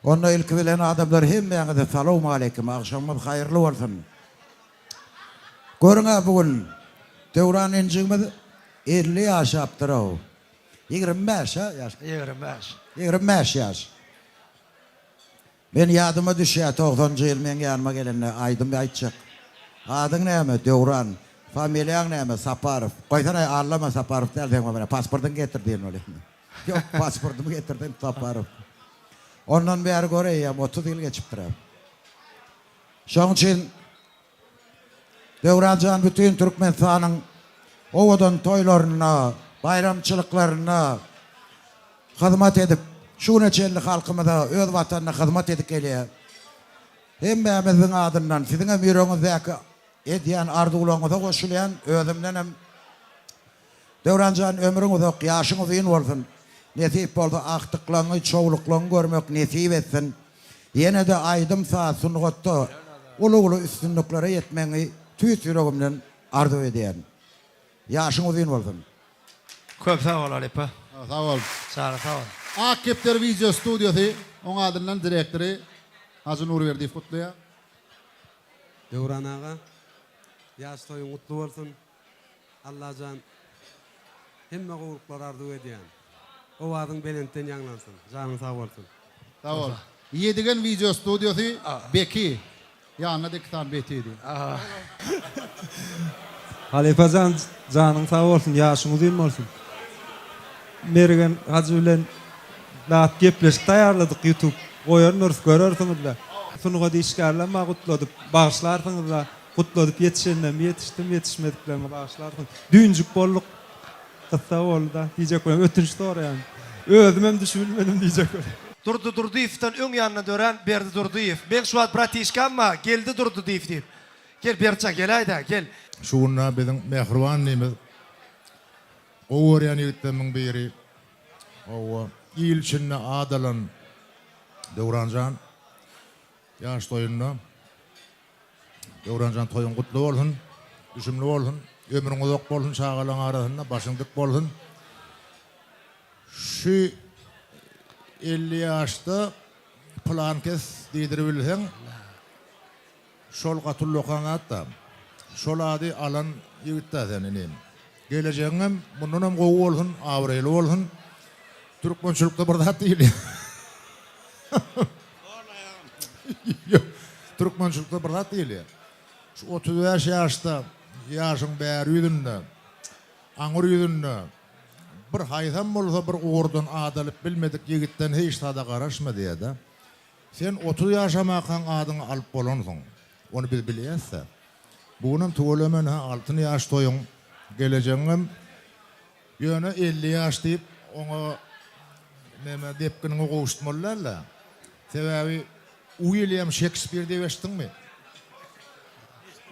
N: Onda ilki bilen adamlar hemmäňize salowmaleýkim, agşamyňyz haýyrly bolsun. Görüň-ä bu gün Döwran injigimiz 50 ýaşapdyr-ow. 25 a ýaş?
F: 25.
N: 25 ýaş. Men ýadyma düşýär togsanjy ýyl meň ýanyma gelende aýdym aýtjak. Adyň näme? Döwran. Familiýaň näme? Saparow. Goýsana allama Saparow däl seň familiýaň. Pasportyňy getir diýen bolýar. Ýok, pasportymy getirdim Saparow. Ondan bäri gör eýýäm 30 ýyl geçipdir-ä. Şonuň üçin Döwran jan bütin Türkmenistanyň owadan toýlarynda, baýramçylyklarynda hyzmat edip, şu güne çenli halkymyza, öz Watanyna hyzmat edip gelýär. Hemmämiziň adyndan siziňem ýüregiňizdäki edýän arzuwlaryňyza goşulýan, özümdenem Döwran jan ömrüň uzak, ýaşyň uzyn bolsun. Nesip bolsa agtyklaňy, çowluklaňy görmek nesip etsin. Ýene-de aýdym-saz sungatda uly-uly üstünliklere ýetmegiňi tüýs ýüregimden arzuw edýärin. Ýaşyň uzyn bolsun.
F: Köp sag bol halypa.
A: Sag bol.
F: Janyň sag bol.
A: Ak kepderi wideo studiýasy oň adyndan direktory Hajy Nurberdiýew gutlaýar.
O: Döwran aga ýaş toýuň gutly bolsun. Allajan hemme gowulyklary arzuw edýän. Owazyň belentden ýaňlansyn. Janyň sag bolsun.
A: Sag bol. Ýedigen wideo studiýasy Beki. Ýanynda-da iki sany Beti diýip.
G: Halypajan janyň sag bolsun ýaşyň uzyn bolsun. Mergen hajy bilen zat gepleşik taýýarladyk ýutub goýandyrys görersiňizle. Sungat işgärlem bar gutladyp bagyşlarsyňyzla. Gutladyp ýetişenlerimi ýetişdim, ýetişmediklerimi bagyşlarsyň. Düýnjük bolduk. Gyssa boldy-da. Diýjek bolýan, ötünç soraýan. Özümem düşünmedim diýjek bolýan.
F: Durdy Durdyýewden öň ýanynda dörän Berdi Durdyýew. Meň şu wagt bratişkam bar, Geldi Durdydyýew diýip. Gel Berdijan geläý-dä, gel.
P: Şu günde biziň mähriban inimiz, gowy görýän ýigitlerimiň biri, hawa, il içinde at alan. Döwranjan ýaş toýunda Döwranjan toýuň gutly bolsun, düşümli bolsun, ömrüň uzak bolsun, çagalaň arasynda başyň dik bolsun. Şu 50 ýaşda pylankes diýdiribilseň, Şol gaty ullakan zat-da. Şol ady alan ýigit-dä sen, inim. Gelejegiňem mundanam gowy bolsun, abraýly bolsun. Türkmençilikde bir zat diýilýär. Ýok, türkmençilikde bir zat diýilýär. Şu 35 ýaşda, ýaşyň bäri ýüzünde, aňyr ýüzünde bir haýsam bolsa bir ugurdan at alyp bilmedik ýigitden hiç zada garaşma diýýär-de. Sen 30 ýaşamakaň adyňy alyp bolansyň. Ony biz bilýäs-dä. Bu günem tüweleme-hä altyn ýaş toýuň, gelejegiňem ýöne 50 ýaş diýip oňa neme depginiňi gowşutmaly däl-dä. Sebäbi Uilýam Şekspir diýip eşitdiňmi?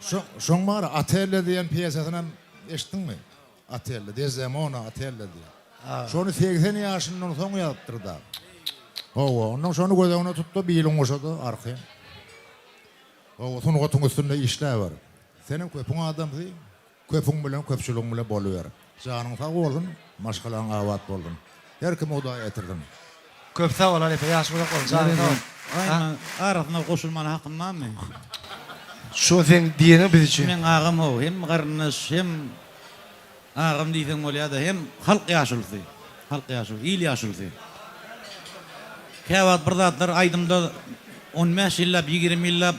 P: Şo şoň bar Otello diýen pýesasynam eşitdiňmi? Otello, Dezdemona Otello diýen. Şony 80 ýaşyndan soň ýazypdyr-da. Hawa, ondan şony göz öňüne tut-da, biliň boşa-da, arkaýyn. Hawa, sungatyň üstünde işläber. Senem köpüň adamsy, köpüň bilen, köpçüligiň bilen boluber. Janyň sag bolsun, maşgalaň abat bolsun. Her kimi Hudaý getirsin.
F: Köp sag bol halypa ýaşyň uzak bolsun janyň sag bolsun.
H: Gaýyna arasyna goşulmana hakym barmy?
F: Şo seň diýeniň biz üçin.
H: Meň agam how hem garyndaş hem agam diýseň bolýada hem halk ýaşulusy halk ýaşulusy il ýaşulusy. Käwagt bir zatlar aýdymda on bäş ýyllap ýigrimi ýyllap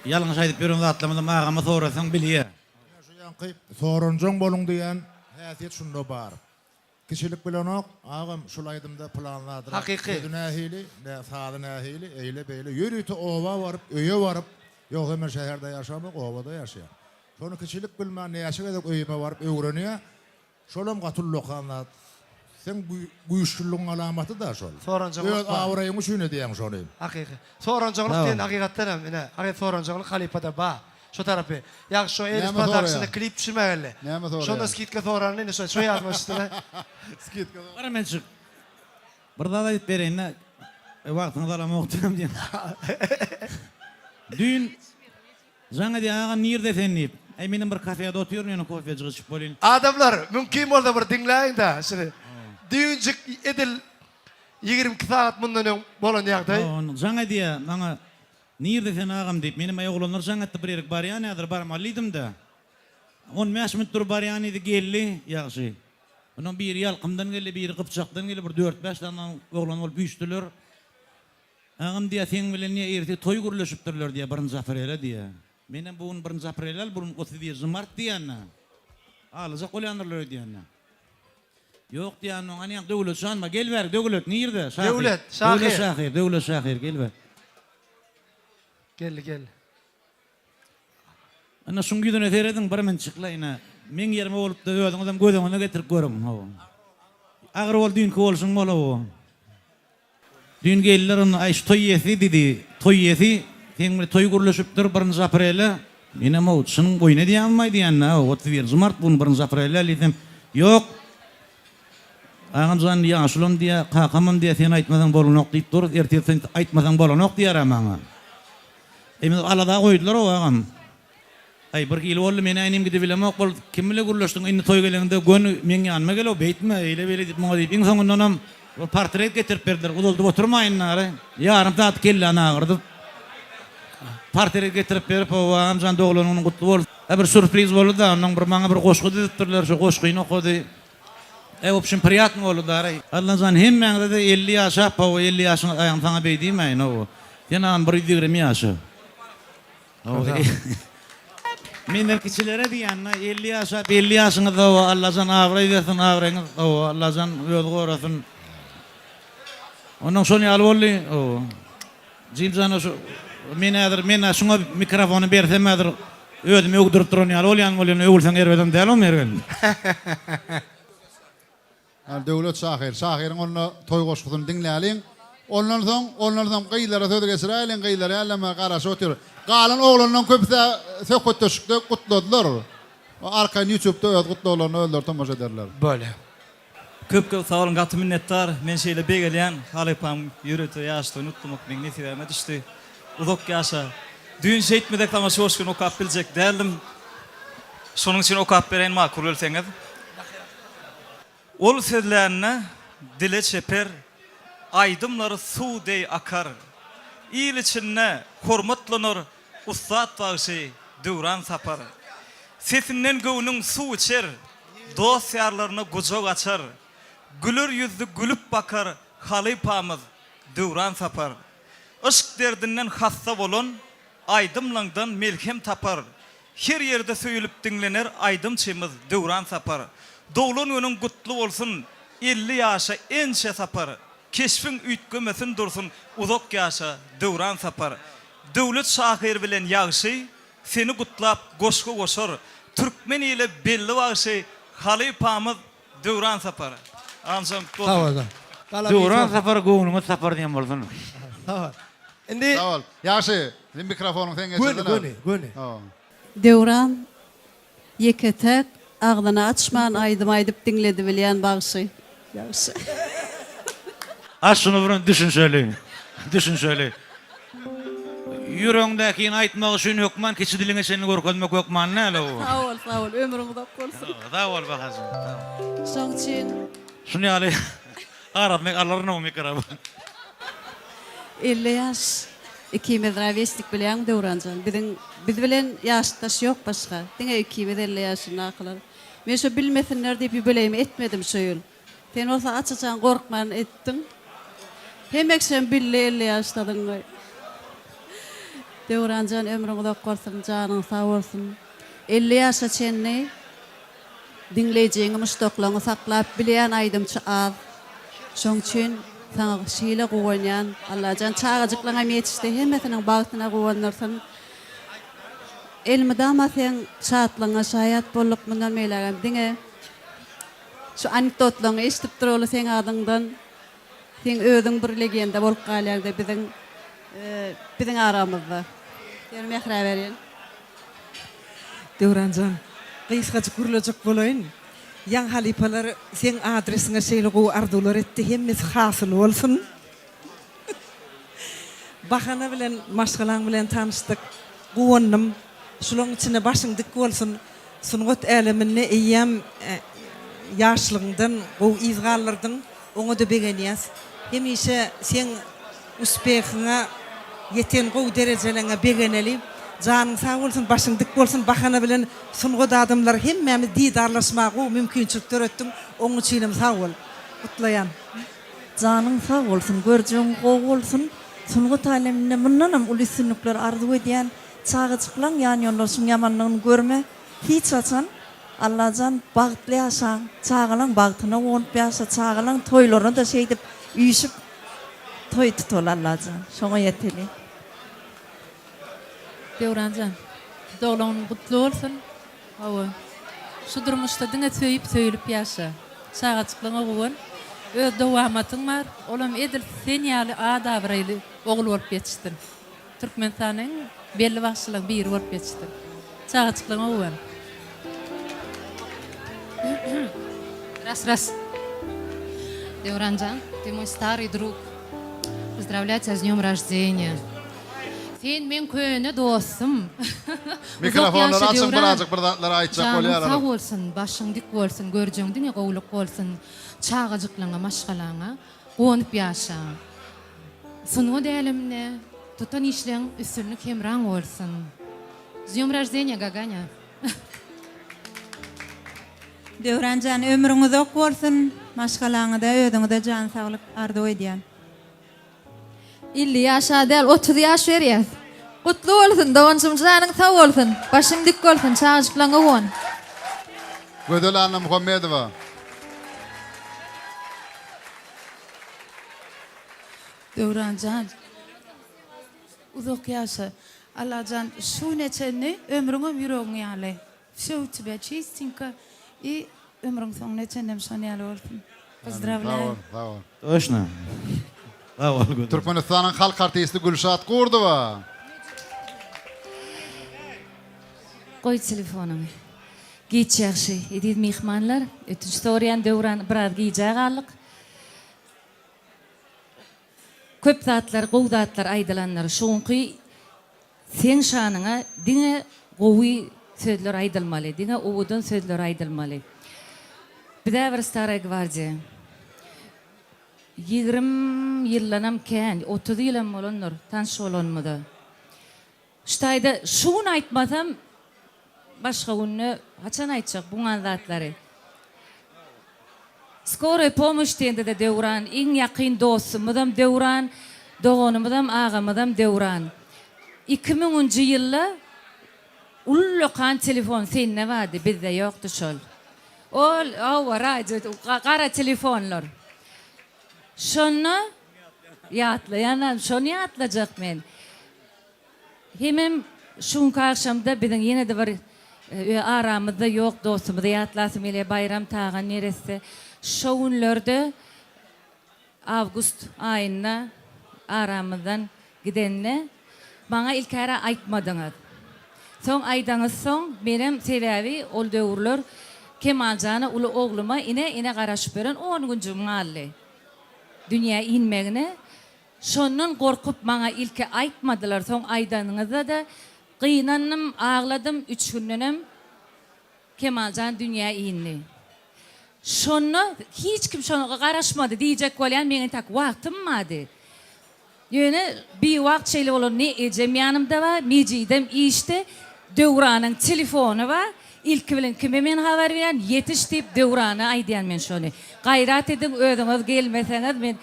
H: ýalňyş aýdyp ýören zatlarymyzam agama sorasaň bilýä.
P: Ine şu ýaňky soranjaň boluň diýen häsiýet şunda bar. Kiçilik bilenok agam şul aýdymda pylan zadyra
F: Hakyky.
P: sözi nähili nä sazy nähili eýle beýle ýörite oba baryp öýe baryp ýogsa men şäherde ýaşamok obada ýaşaýan şony kiçilik bilmän näçe gezek öýüme baryp öwrenýä şolam gaty ullakan zat seň güýçlüligiň alamaty da şol
F: Soranjaňlyk
P: öz
F: bar.
P: abraýyň üçin edýäň şony.
F: Hakyky. Soranjaňlyk
H: Sag
F: diýen
H: bol.
F: hakykatdan hem ine hakyky soranjaňlyk halypada ba. Şo tarapy. Ýagşy şo Elis
A: Näme
F: Productiona
A: soraýaň?
F: klip düşürmäge geldi.
A: Näme soraýaň?
F: Şonda skidka soranyny indi şo şo ýadyma düşdüle.
A: Skidka
H: Bir menjik. Bir zat aýdyp bereýin-dä. Wagtyňyzy alamok diýen diýen. Düýn jaň edýär, agam nirde sen diýip. Äý menem bir kafede otyryn ýöne kofejik içip bolýyn.
F: Adamlar, mümkin bolsa bir diňläýiň-dä şuny. Düýnjik edil 22 sagat mundan öň bolan ýagdaý.
H: Jaň edýär maňa Nirde sen agam diýip, menem aý oglanlar jaň etdi bir ýerik barýan häzir barmaly diýdim-de. On bäş minut durup barýan diýdi, geldi, ýagşy. Ondan biri Ýalkymdan geldi, biri Gypjakdan geldi, bir dört-bäş sany oglan bolup üýşdüler. Agam diýýär, seň bilen diýýär, ertir toý gürleşipdirler diýýär, birinji aprele diýýär. Menem bu gün birinji aprel däl, bu gün otuz birinji mart diýýän-de. Alajak bolýandyrlar öýdýän-de. Ýok diýýän oňa, ýa Döwlet janma, gel bäri, Döwlet, nirde? Şahyr.
F: Döwlet, şahyr.
H: Döwlet şahyr, Döwlet şahyr, gel bäri.
F: Geldi, geldi.
H: Ine şuň ýüzüne serediň bir minçikle ine. Meň ýerime bolupda özüňizem göz öňüne getirip görüň. Hawa. Agyr bol düýnki bolşuň bol hawa. Düýn geldiler onda aý şu toý iýesi diýdi. Toý iýesi seň bilen toý gürleşipdir birinji aprele. Menem how çynyň oýun edýäňizmi aý diýende how 31 mart bu gün birinji aprel däl diýsem ýok agam jan ýaşulam diýýä kakamam diýýä sen aýtmasaň bolanok diýip dur ertir sen aýtmasaň bolanok diýýär-ä maňa. Eý meni alada goýdular how agam. Aý, bir hili boldy, men-ä inim gidibilemok, bol, kim bile gürleşdiň, indi toý gelende göni meň ýanyma gel-ow, beýtme, eýle-beýle diýip, muňa diýip, iň soňundanam bir portret getirip berdiler, uzaldyp oturmaýyn nary, ýarym sagat kelläni agyrdyp, portret getirip berip, hawa, agam jan, doglan günüň gutly bolsun. Hä, bir sýurpriz boldy-da, onnoň bir maňa bir goşgy düzüpdirler, şo goşgyny okady. Äý, wobşem, priýatny boldy dary. Allajan hemmäňize-de 50 ýaşap, hawa, 50 ýaşyňyz, aýaň saňa beý diýmäýin, hawa. Sen agam bir 120 ýaşa. Menden kiçilere diýýän-de, 50 ýaşap, 50 ýaşyňyzda hawa, Allajan abraý bersin, abraýyňyz hawa, Allajan özi gorasyn. Onnoň şol ýaly boldy, hawa. Jimjana şu, men häzir, men-ä şuňa mikrofony bersem häzir özümi öwdürip duran ýaly bolýan bolýan, öwülseň erbedem däl-ow Mergen.
A: Hany Döwlet şahyr. Şahyryň onda toý goşgusyny diňläliň. Ondan soň, ondan soň gyzlara söz geçiräýeliň, gyzlar hälem garaşyp otyr. Galan oglanlaň köpüs-ä söhbetdeşlikde gutladylar. Arkaýyn ýutubda öz gutlaglaryna özleri tomaşa ederler.
F: Bolýa.
Q: Köp köp sag boluň gaty minnetdar. Men şeýle begenýän halypam ýörite ýaş toýuny gutlamak meň nesibäme düşdi. Uzak ýaşa. Düýn şeýtmesek saňa şu goşgyny okap biljek däldim. Şonuň üçin okap bereýin makul bilseňiz. Ol sözlände dile çeper, aýdymlary suw deý akar. Il içinde hormatlanar ussat bagşy Döwran Sapar. Sesinden göwnüň suw içer, dost-ýarlaryna gujak açar. Güler ýüzli gülüp bakar halypamyz Döwran Sapar. Yşk derdinden hassa bolan aýdymlaňdan melhem tapar. Her ýerde söýülip diňlener aýdymçymyz Döwran Sapar. Doglan günüň gutly bolsun 50 ýaşa ençe sapar. Keşbiň üýtgemesin dursun uzak ýaşa Döwran Sapar. Döwlet şahyr bilen ýagşy seni gutlap goşgy goşar. Türkmen ile belli bagşy halypamyz Döwran Sapar. Agam gutly bolsun.
H: Döwran Sapar göwnüňiz tapar diýen bolsun.
F: Sag bol. Indi
A: Sag bol. Ýagşy, sen mikrofonyňy sen geçirsene.
F: Göni, göni, göni.
R: Döwran ýeke-täk agzyny açman aýdym aýdyp diňledibilýän bagşy. Ýagşy.
H: A şuny bir düşünşeli. Düşünşeli. Ýüregiňdäkini aýtmak üçin hökman kiçi diliňe çenli görkezmek hökman däl-ow.
R: Sag bol, sag bol. Ömrüň uzak bolsun.
H: Sag bol Bahajym, sag bol.
R: Şoň üçin.
H: Şuny ýaly arasyny alaryn-ow mikrofon.
R: 50 ýaş ikimiz rawesnik bilýäňmi Döwranjan biziň biz bilen ýaşdaş ýok başga diňe ikimiz 50 ýaşyndakylar men şo bilmesinler diýip ýubileýimi etmedim şu ýyl sen bolsa aç-açan gorkman etdiň hemekşem bildi 50 ýaşdadygyňy Döwranjan ömrüň uzak bolsun janyň sag bolsun 50 ýaşa çenli Diňleýjiňi muşdaklaňy saklap bilýän aýdymçy az. Şoň üçin saňa şeýle guwanýan. Allajan çagajyklaňam ýetişdi hemmesiniň bagtyna guwandyrsyn. Elmydama seň şatlygyňa şaýat bolduk mundan beýlägem diňe şu anekdotlaňy eşidip duraly seň adyňdan. Seň özüň bir legenda bolup galýaňda biziň biziň aramyzda. Seni Mährä berýän.
S: Döwranjan, gysgajyk gürlejek bolaýyn. Ýaňy halypalar seň adresiňe şeýle gowy arzuwlar etdi, hemmesi hasyl bolsun. Bahana bilen maşgalaň bilen tanyşdyk. Guwandym. Şulaň içinde başyň dik bolsun. Sungat äleminde eýýäm ýaşlygyňdan gowy yz galdyrdyň. Oňa-da begenýäs. Hemişe seň uspehyňa, ýeten gowy derejeleňe begeneli. Janyň sag bolsun, başyň dik bolsun. Bahana bilen sungat adamlary hemmämiz didarlaşmaga gowy mümkinçilik döretdiň. Oň üçinem sag bol. Gutlaýan.
T: Janyň sag bolsun, görjegiň gowy bolsun. Sungat äleminde mundanam uly üstünlikler arzuw edýän. Çagajyklaň ýan-ýoldaşyň ýamanlygyny görme hiç haçan. Allajan bagtly ýaşaň, çagalaň bagtyna guwanyp ýaşa, çagalaň toýlaryna-da şeýdip üýşüp toý tutaly Allajan. Şoňa ýeteli.
J: Döwranjan, doglan günüň gutly bolsun. Hawa. Şu durmuşda diňe söýüp, söýülip ýaşa. Çagajyklaňa guwan. Öz dowamatyň bar. Olam edil sen ýaly at-abraýly ogul bolup ýetişsin. Türkmenistanyň iň belli bagşylaryň biri bolup ýetişdi. Çagajyklaryňa guwan.
U: Ras ras. Döwranjan, ty moý stary drug. Pozdrawlýaýu tebýa s dnýom roždeniýa. Sen meň köne dostum. Uzak
A: Mikrofonlary
U: ýaşa
A: açyň
U: Döwran.
A: birazjyk bir zatlar aýtjak
U: Janyň
A: bolýarlar.
U: sag bolsun, başyň dik bolsun, görjegiň diňe gowulyk bolsun. Çagajyklaňa, maşgalaňa guwanyp ýaşa. Sungat äleminde tutan işleň üstünlik hemraň bolsun. Z dnýom roždeniýa Gaganya.
V: Döwran jan ömrüň uzak bolsun maşgalaňyza özüňize jan saglyk arzuw edýän.
W: 50 ýaşa däl 30 ýaş berýäs. Gutly bolsun doganjygym janyň sag bolsun başyň dik bolsun çagajyklaňa guwan.
A: Gözel Annamuhammedowa.
X: Döwranjan uzak ýaşa Allajan şu güne çenli ömrüňem ýüregiň ýaly wsё u тебя çistinko i ömrüň soňuna çenlem şon ýaly bolsun pozdrawlýaýu.
A: Sag bol.
H: Toşna. Sag bol Gözel.
A: Türkmenistanyň halk artisti Gülşat Gurdowa.
Y: Goý telefonyňy.
J: Giç ýagşy, eziz myhmanlar. Ötünç soraýan Döwran, biraz gijä galdyk. Köp zatlar, gowy zatlar aýdylandyr. Şu günki seň şanyňa diňe gowy sözler aýdylmaly, diňe owadan sözler aýdylmaly. Biz-ä bir staraý gwardiýa. Ýigrim ýyldanam kän, 30 ýylam bolandyr tanyş bolanymyza. Şu taýda şu gün aýtmasam, başga günde haçan aýtjak buňan zatlary. Skoroý pomoş diýende-de Döwran, iň ýakyn dostumyzam Döwran, doganymyzam, agamyzam Döwran. Iki müňünji ýylda ullakan telefon sende bardy, bizde ýokdy şol. Ol, hawa, radio, gara telefonlar. Şonda ýatlaýanam, şony ýatlajak men. Hemem şu günki agşamda biziň ýene-de bir aramyzda ýok dostumyzy ýatlasym gelýär, Baýram Tagan neresse. Şo günlerde awgust aýynda aramyzdan gidende maňa ilkäre aýtmadyňyz. Soň aýdaňyzsoň menem sebäbi ol döwürler Kemaljana uly ogluma ine ine garaşyp ýören on günjügim galdy dünýä inmegine. Şondan gorkup maňa ilki aýtmadylar soň aýdanyňyzda-da gynandym agladym üç gündenem Kemaljan dünýä indi. Şonda hiç kim şoňa garaşmady diýjek bolýan meň entek wagtym bardy. Ýöne biwagt şeýle bolan ne ejem ýanymda bar Mejidem işde Döwranyň telefony bar ilki bilen kime men habar berýän ýetiş diýip Döwrana aýdýan men şony gaýrat ediň özüňiz gelmeseňiz men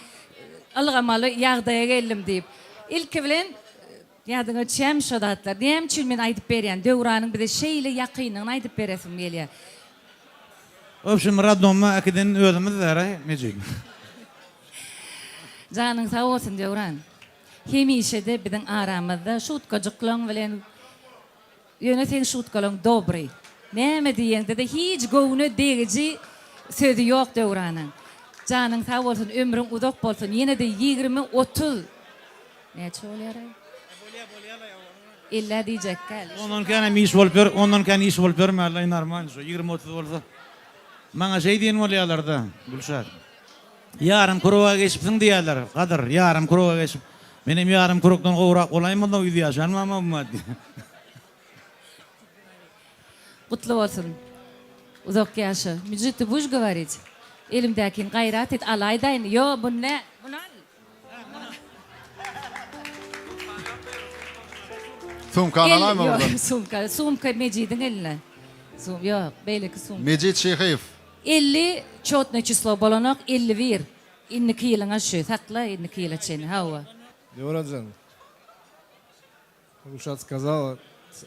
J: ylgamaly ýagdaýa geldim diýip. Ilki bilen ýadyňa düşýärmi şo zatlar? Näme üçin men aýdyp berýän? Döwranyň bize şeýle ýakynlygyny aýdyp beresim gelýär.
H: Wobşem radnoma äkiden özümiz däraý Mejit.
J: Janyň sag bolsun Döwran. Hemişede biziň aramyzda şutkajyklaň bilen Ýöne seň şutkalaň dobry. Näme diýeňde-de hiç göwne degiji sözi ýok Döwranyň. Janyň sag bolsun, ömrüň uzak bolsun, ýene-de 20, 30, näçe bolýaraý? Ellä diýjekgäl.
H: Ondan känem iş bolup ýör, ondan kän iş bolup ýörmänlaý normalny şo 20 30 bolsa. Maňa şeý diýen bolýalarda Gülşat. Ýarym kruga geçipsiň diýýärler, Gadyr, ýarym kruga geçip. Menem ýarym krugdan gowrak bolaýmyzda ýüz ýaşanmam-a bu maddy.
J: Gutly bolsun. Uzak ýaşa. Müjit ty buş govorit? Elimdäkini gaýrat et alaýdaýyn. Ýo, bu nä? Muny al.
A: Sumkany alaýma
J: oradan. Sumka, sumka Mejidiň eline. Sum, ýok, beýleki sumka.
A: Mejit Şyhyýew.
J: 50 çotnoý çislo bolanok 51 indiki ýylyňa şu sakla indiki ýyla çenli hawa.
B: Döwranjan, Gülşat сказала,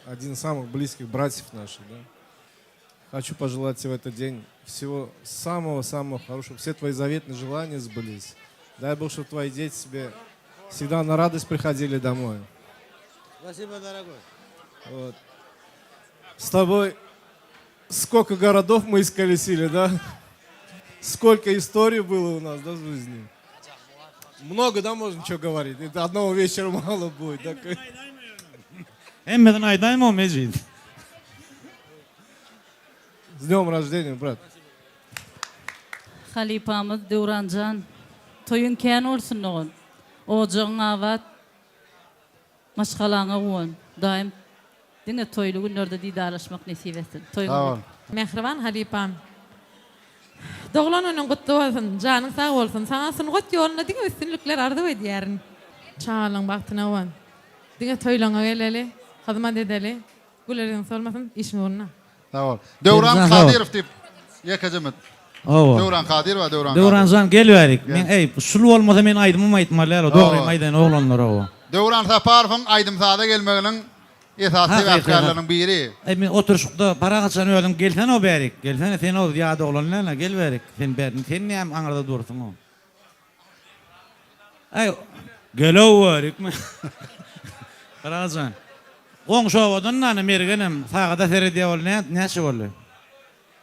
B: один из самых близких братьев наших, да? Хочу пожелать тебе в этот день всего самого-самого хорошего. Все твои заветные желания сбылись. Дай Бог, чтобы твои дети тебе всегда на радость приходили домой.
H: Спасибо, дорогой.
B: Вот. С тобой сколько городов мы исколесили, да? Сколько историй было у нас, да, в жизни? Много, да, можно что говорить? Это одного вечера мало будет, да?
H: Hemmesini aýdaýma Mejit.
B: С днем рождения, брат.
C: Halypamyz Döwranjan toýuň kän bolsun dogan. Ojagyň abat, maşgalaňa guwan. Hudaýym diňe toýly günlerde didarlaşmak nesip etsin. Toýuň
A: Sag bol.
D: Mähriban halypam. Doglan günüň gutly bolsun, janyň sag bolsun. Saňa sungat ýolunda diňe üstünlikler arzuw edýärin. Çagalaň bagtyna guwan. Diňe toýlaňa geleli, hyzmat edeli. Güler ýüzüň solmasyn, işiň ugruna.
A: Sag bol. Döwran Kadyrow diýip ýekeje met.
H: Hawa.
A: Döwran Kadyrow, Döwran Kadyrow.
H: Döwranjan gel bärik. Men eý, şul bolmasa men aýdymym aýtmaly däl, dogrymy aýdaýyn oglanlar hawa.
A: Döwran Saparowyň aýdym-saza gelmeginiň esasy sebäpkärleriniň biri.
H: Eý men oturyşykda parahatjan özüň gelsene-ow bärik. Gelsene sen-ow ýat oglan däl-ä, gel bärik. Sen bäri, sen näme aňyrda dursuň-ow. Eý, gel-ow bärikmi. Parahatjan. Goňşy obadan dana Mergenem sagada seredýär ol nä, näçe boldy?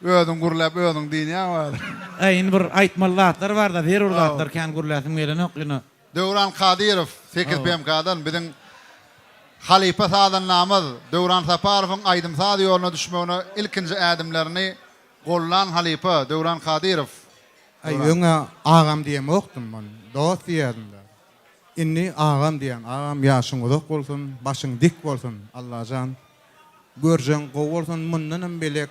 A: Özüň gürläp özüň dynýaň bari.
H: Eý, indi bir aýtmaly zatlar bar-da, zerur zatlar kän gürläsim gelenok ýöne.
A: Döwran Kadyrow, sekiz PMK-dan biziň. Halypa sazandamyz Döwran Saparowyň aýdym-saz ýoluna düşmegine ilkinji ädimlerini gollan halypa Döwran Kadyrow.
I: Aý öňä agam diýemokdym men, dost diýerdim-de. Indi agam diýýän, agam ýaşyň uzak bolsun, başyň dik bolsun Allajan. Görjeň gowy bolsun, mundanam belek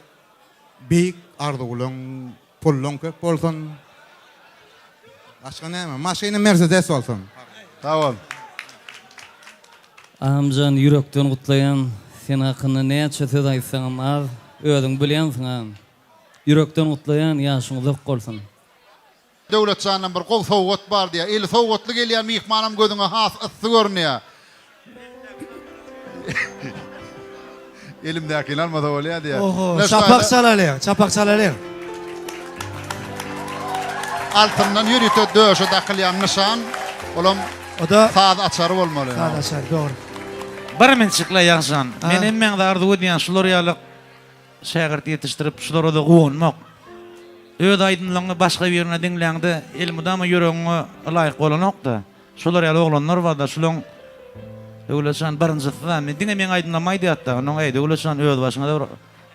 I: beýik arzuwlaň, pullaň köp bolsun. Başga näme? Maşyny Mersedes bolsun.
A: Sag bol.
K: Agamjan ýürekden gutlaýan sen hakynda näçe söz aýtsaňam az özüň bilýänsiň agam ýürekden gutlaýan ýaşyň uzak bolsun.
A: Döwletjandan bir gowy sowgat bar diýýär. Eli sowgatly gelýän myhmanam gözüňe has yssy görünýär. Elimdäkini almasa bolýar diýýär.
F: Oho, çapak çalalyň, çapak çalalyň.
A: Altyndan ýörite döşe dakylýan nyşan, olam saz açary bolmaly.
F: Saz açary, dogry.
H: Bir minçikle Ýagşan. Men hemmäňize arzuw edýän şular ýaly şägirt ýetişdirip şulara-da guwanmak. Öz aýdymlaryňy başga birine diňläňde elmydama ýüregiňe ylaýyk bolanok-da. Şular ýaly oglanlar barda şulaň Döwletjan birinjisi-da men diňe meň aýdymlarymy aýdýardy-da onuň eý Döwletjan öz başyňa-da bir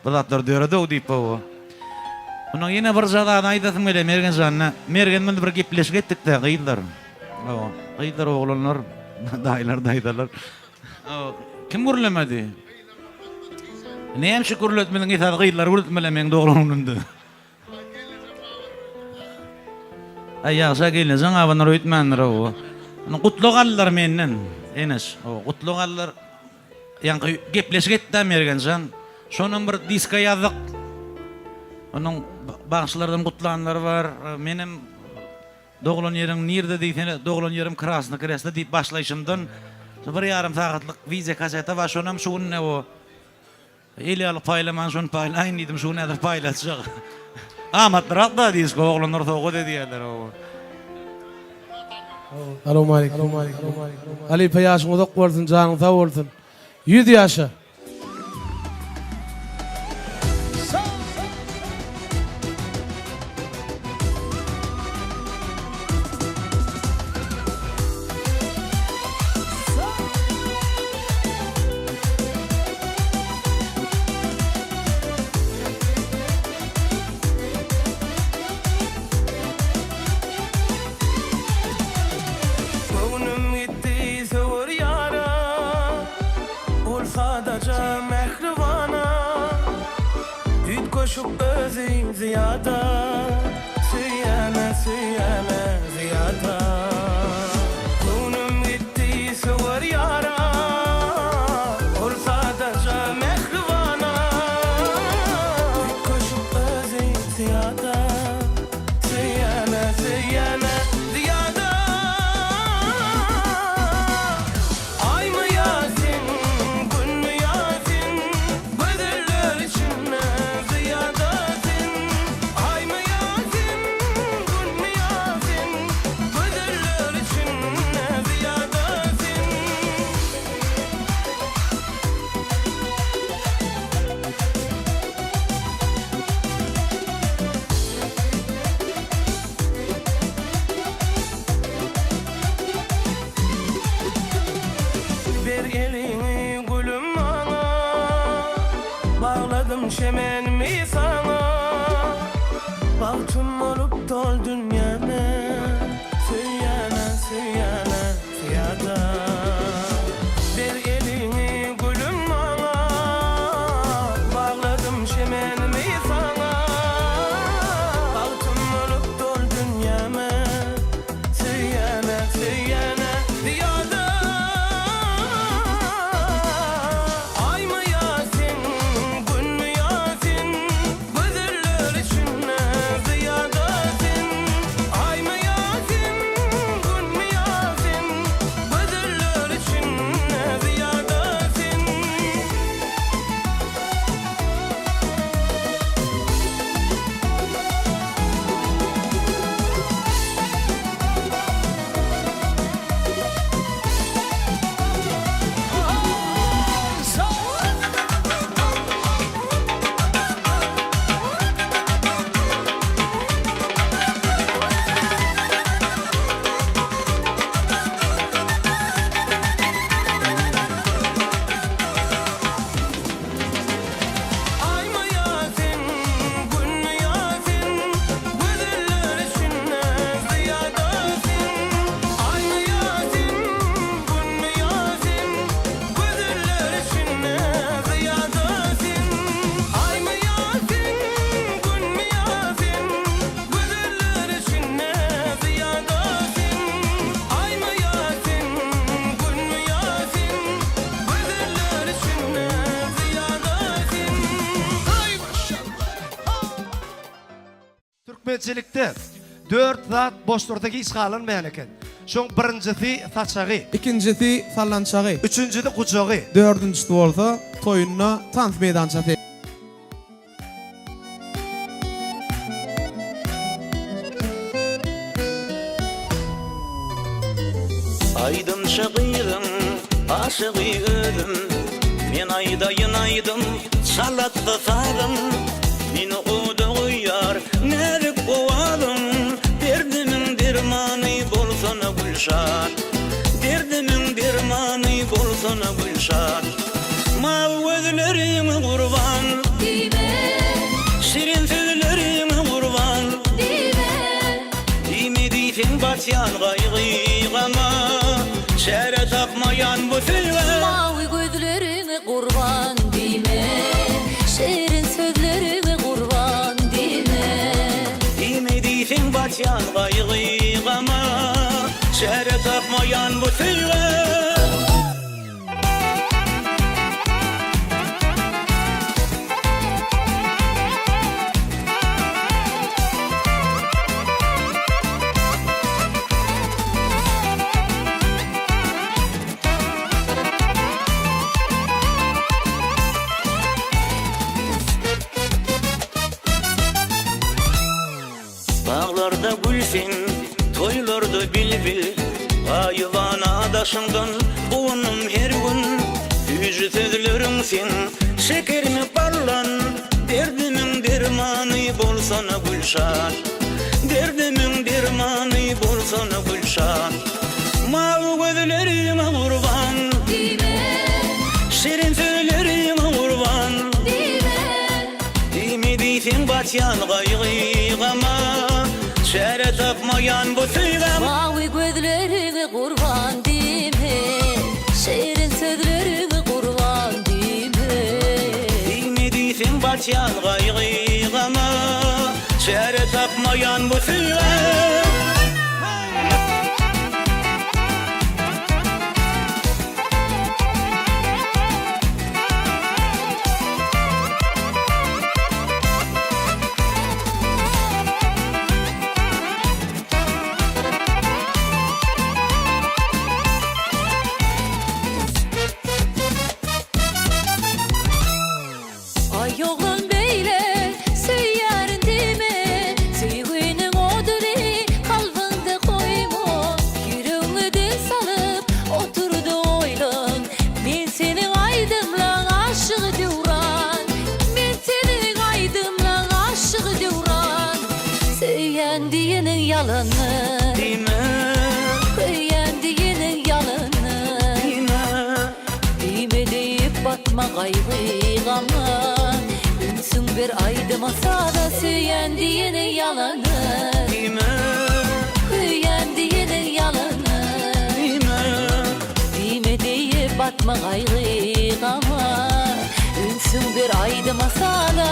H: bir zatlar döredow diýip hawa. Onuň ýene birje zadyny aýdasym gelýär Mergenjanda. Mergen bilen bir gepleşik etdik-de gyzlar. Hawa gyzlar oglanlar daýylar daýzalar. Hawa kim gürlemedi? Näme üçin gürletmediň esasy gyzlary gürletmeli meň doglan günümde. Aý ýagşa gelnejeň abanar öýtmändir owo. Indi gutlag aldylar menden. Eneş, owo gutlag aldylar. Ýaňky gepleşik etdi-dä Mergenjan. Şonam bir diska ýazdyk. Onuň bagşylardan gutlanlary bar. Menem doglan ýeriň nirde diýsene, doglan ýerim Krasny Kreslo diýip başlaýşymdan bir ýarym sagatlyk wideo kaseta bar. Şonam şu gün owo El ýaly paýlaman şony paýlaýyn diýdim şu gün häzir paýlatjak. Amatlyrak da disko oglanlar sowgat edýärler oba.
L: Salowmaleýkim. Halypa ýaşyň uzak bolsun janyň sag bolsun. Ýüz ýaşa.
M: Göwnüm gitdi söwer ýara, Ol sadaja mähribana. Üýtgeşik özi zyýada, Söýýän-ä, söýýän-ä zyýada. Göwnüm gitdi söwer ýara, Ol sadaja mähribana. Üýtgeşik özi zyýada, Söýýän-ä, söýýän-ä zyýada. Aýmy ýa sen, Günmi ýa sen, Gözeller içinde zyýada sen. Aýmy ýa sen, Günmi ýa sen, Gözeller içinde zyýada sen. Ber eliňi gülüm maňa, Bagladym çemenimi saňa. Bagtym bolup dol dünýäme, Söýýäne, söýýäne zyýada. Ber eliňi gülüm maňa, Bagladym çemenimi saňa. Bagtym bolup dol dünýäme, Söýýäne, söýýäne zyýada. Aýmy ýa sen, Günmi ýa sen, Gözeller içinde zyýada.
F: Türkmençilikde dört zat boş dursa hiç halanmaýan eken. Şoň birinjisi saçagy.
L: Ikinjisi sallançagy.
F: Üçünjisi gujagy.
L: Dördünjisi bolsa toýunda tans meýdançasy.
E: Aýdymçy gyzyň aşygy özüm Men aýdaýyn aýdym çalatsa sazym Meni oda goýýar näzik owazyň Derdimiň dermany bolsana Gülşat Derdimiň dermany bolsana Gülşat Mawy gözleriňe gurban. Diýme. Şirin sözleriňe gurban. Diýme. Diýme diýseň batýan gaýgy-gama, Çäre tapmaýan bu söýgä.
G: Mawy gözleriňe gurban. Diýme. Şirin sözleriňe gurban. Diýme.
E: Diýme diýseň batýan gaýgy-gama, Çäre tapmaýan bu söýgä. Baglarda gül sen, toýlarda bilbil, Gaýybana daşyňdan guwandym her gün. Süýji sözleriň seň şekerimi ballan, Derdimiň dermany bolsana Gülşat. Derdimiň dermany bolsana Gülşat. Mawy gözleriňe gurban.
G: Diýme.
E: Şirin sözleriňe gurban.
G: Diýme.
E: Diýme diýseň batýan gaýgy-gama, Çäre tapmaýan bu söýgä.
G: Mawy gözleriňe gurban diýme, Şirin sözleriňe gurban diýme.
E: Diýme diýseň batýan gaýgy-gama, Çäre tapmaýan bu söýgä.
G: Aý oglan beýle söýýärin diýme, Söýginiň oduny kalbyňda goýma, Ýüregiňe dil salyp otur-da oýlan, Men seniň aýdymlaň aşygy Döwran, Men seniň aýdymlaň aşygy Döwran. Söýýän diýeniň ýalany.
E: Diýme.
G: Köýýän diýeniň ýalany.
E: Diýme.
G: Diýme diýip batma gaýgy-gama. Ünsüň ber aýdyma saza söýýän diýeniň ýalany.
E: Diýme.
G: Köýýän diýeniň ýalany.
E: Diýme.
G: Diýme diýip batma gaýgy-gama. Ünsüň ber aýdyma saza.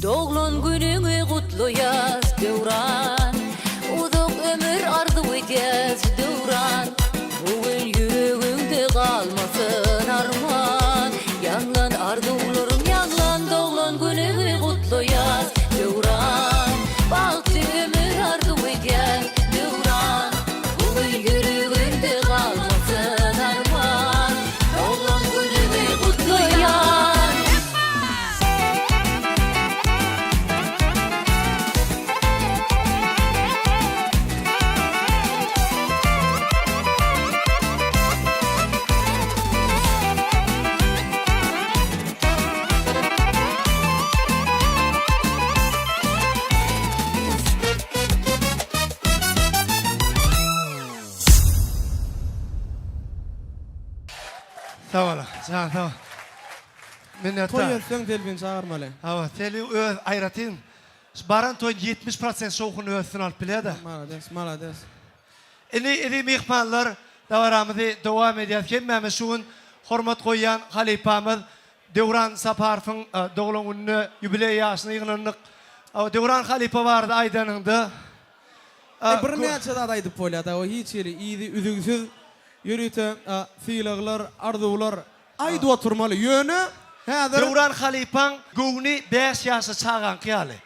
G: Doglan günüňi gutlaýas Döwran Uzak ömür arzuw edýäs Döwran Bu gün ýüregiňde galmasyn arman Ýaňlan arzuwlaryň ýaňlan Doglan günüňi gutlaýas Döwran Bagtly ömür arzuw edýäs Döwran Bu gün ýüregiňde galmasyn arman Doglan günüňi gutlaýas.
F: Sag boluň. Jan sag. Minnetdar.
L: Toý etseň Selbini çagyrmaly.
F: Hawa, Selbi öz aýratyn şu baran toýuň 70 prosent şowhunyny öz üstüne alyp bilýär-de.
L: Malades, malades.
F: Indi eziz myhmanlar dabaramyzy dowam edýäs. Hemmämiz şu gün hormat goýýan halypamyz Döwran Saparowyň doglan gününe, ýubileý ýaşyna ýygnandyk. Döwran halypa barada aýdanyňda,
L: Birnäçe zat aýdyp bolýar-da, o hiç hili yzy üzügsiz ýörite sylaglar, arzuwlar Aýdyp oturmaly. Ýöne häzir.
F: Döwran halypaň göwni bäş ýaşly çagaňky ýaly.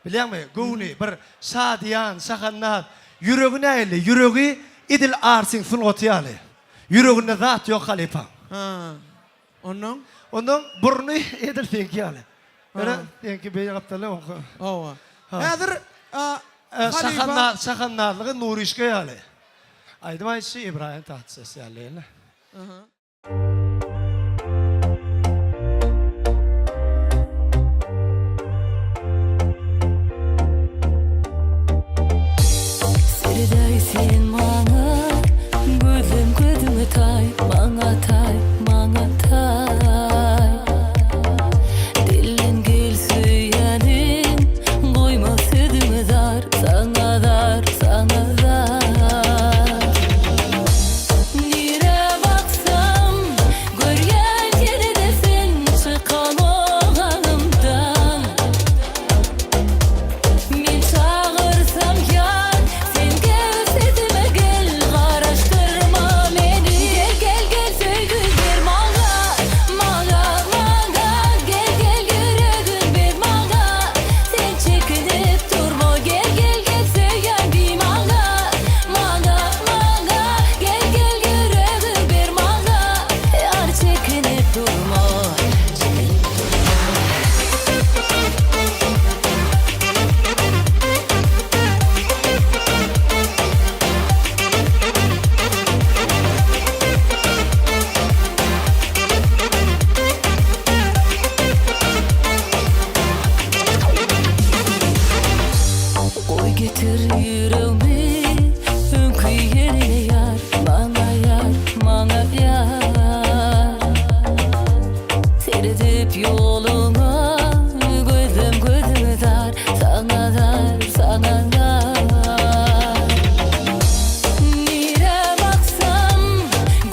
F: Bilýäňmi, göwni bir şadyýan, şahandaz. Ýüregi nähili? Ýüregi edil Arçyn sungaty ýaly. Ýüreginde zat ýok halypaň.
L: Ha. Onnoň?
F: Onnoň burny edil seňki ýaly. Ýöne seňki beýle gapdalda oňky.
L: Hawa. Häzir halypa.
F: Şahandazlygy Nuryşka ýaly. Aýdym aýdyşy Ybraýym Tatlyses ýaly.
G: Seredäý sen maňa, gözlem gözüňe taý, maňa taý, maňa taý. Dilden gel söýýänim, goýma sözüňe zar, saňa zar, saňa zar. Nirä baksam, görýän ýene-de sen çykamok aňymdan. Men çagyrsam ýar, sen gel sesime gel, garaşdyrma meni. Gel, gel, gel söýgüň ber maňa, maňa, maňa. Gel, gel ýüregiň ber maňa, sen çekinip durma. Gel, gel, gel söýýän diý maňa, maňa, maňa. Gel, gel ýüregiň ber maňa, ýar çekinip durma, çekinip durma. Goý getir ýüregmi öňki ýerine ýar, maňa ýar, maňa ýar. Seredip ýoluňa gözüm gözüňe zar, saňa zar, saňa zar. Nirä baksam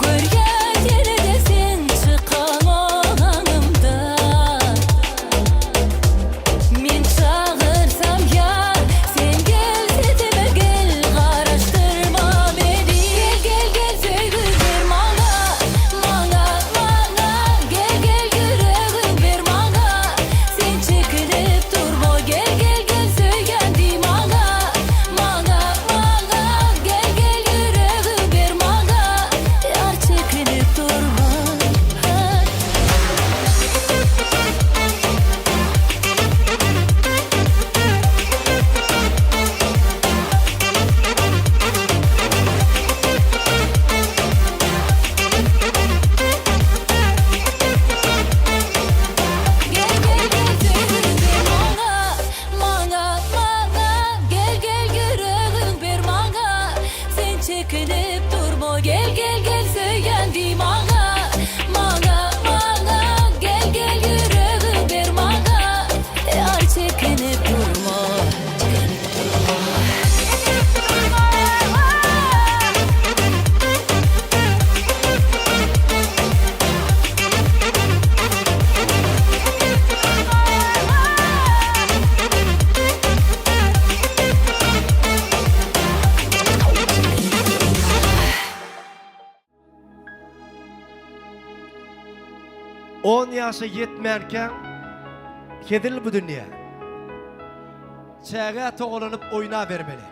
G: görýän ýene-de sen çykamok aňymdan. Men çagyrsam ýar, sen gel sesime gel, garaşdyrma meni. Gel, gel, gel söýgüň ber maňa, maňa, maňa. Gel, gel ýüregiň ber maňa, sen çekinip durma. Gel, gel, gel söýýän diý maňa, maňa, maňa. Gel, gel ýüregiň ber maňa, ýar çekinip durma. Gel gel gel söýgüň ber maňa, maňa, maňa Gel gel ýüregiň ber maňa, sen çekinip durma Gel gel gel söýýän diý maňa, maňa, maňa Gel gel ýüregiň ber maňa, ýar çekinip durma, çekinip durma.
F: On ýaşa ýetmänkäň hezil bu dünýä. Çägä togalanyp oýnabermeli.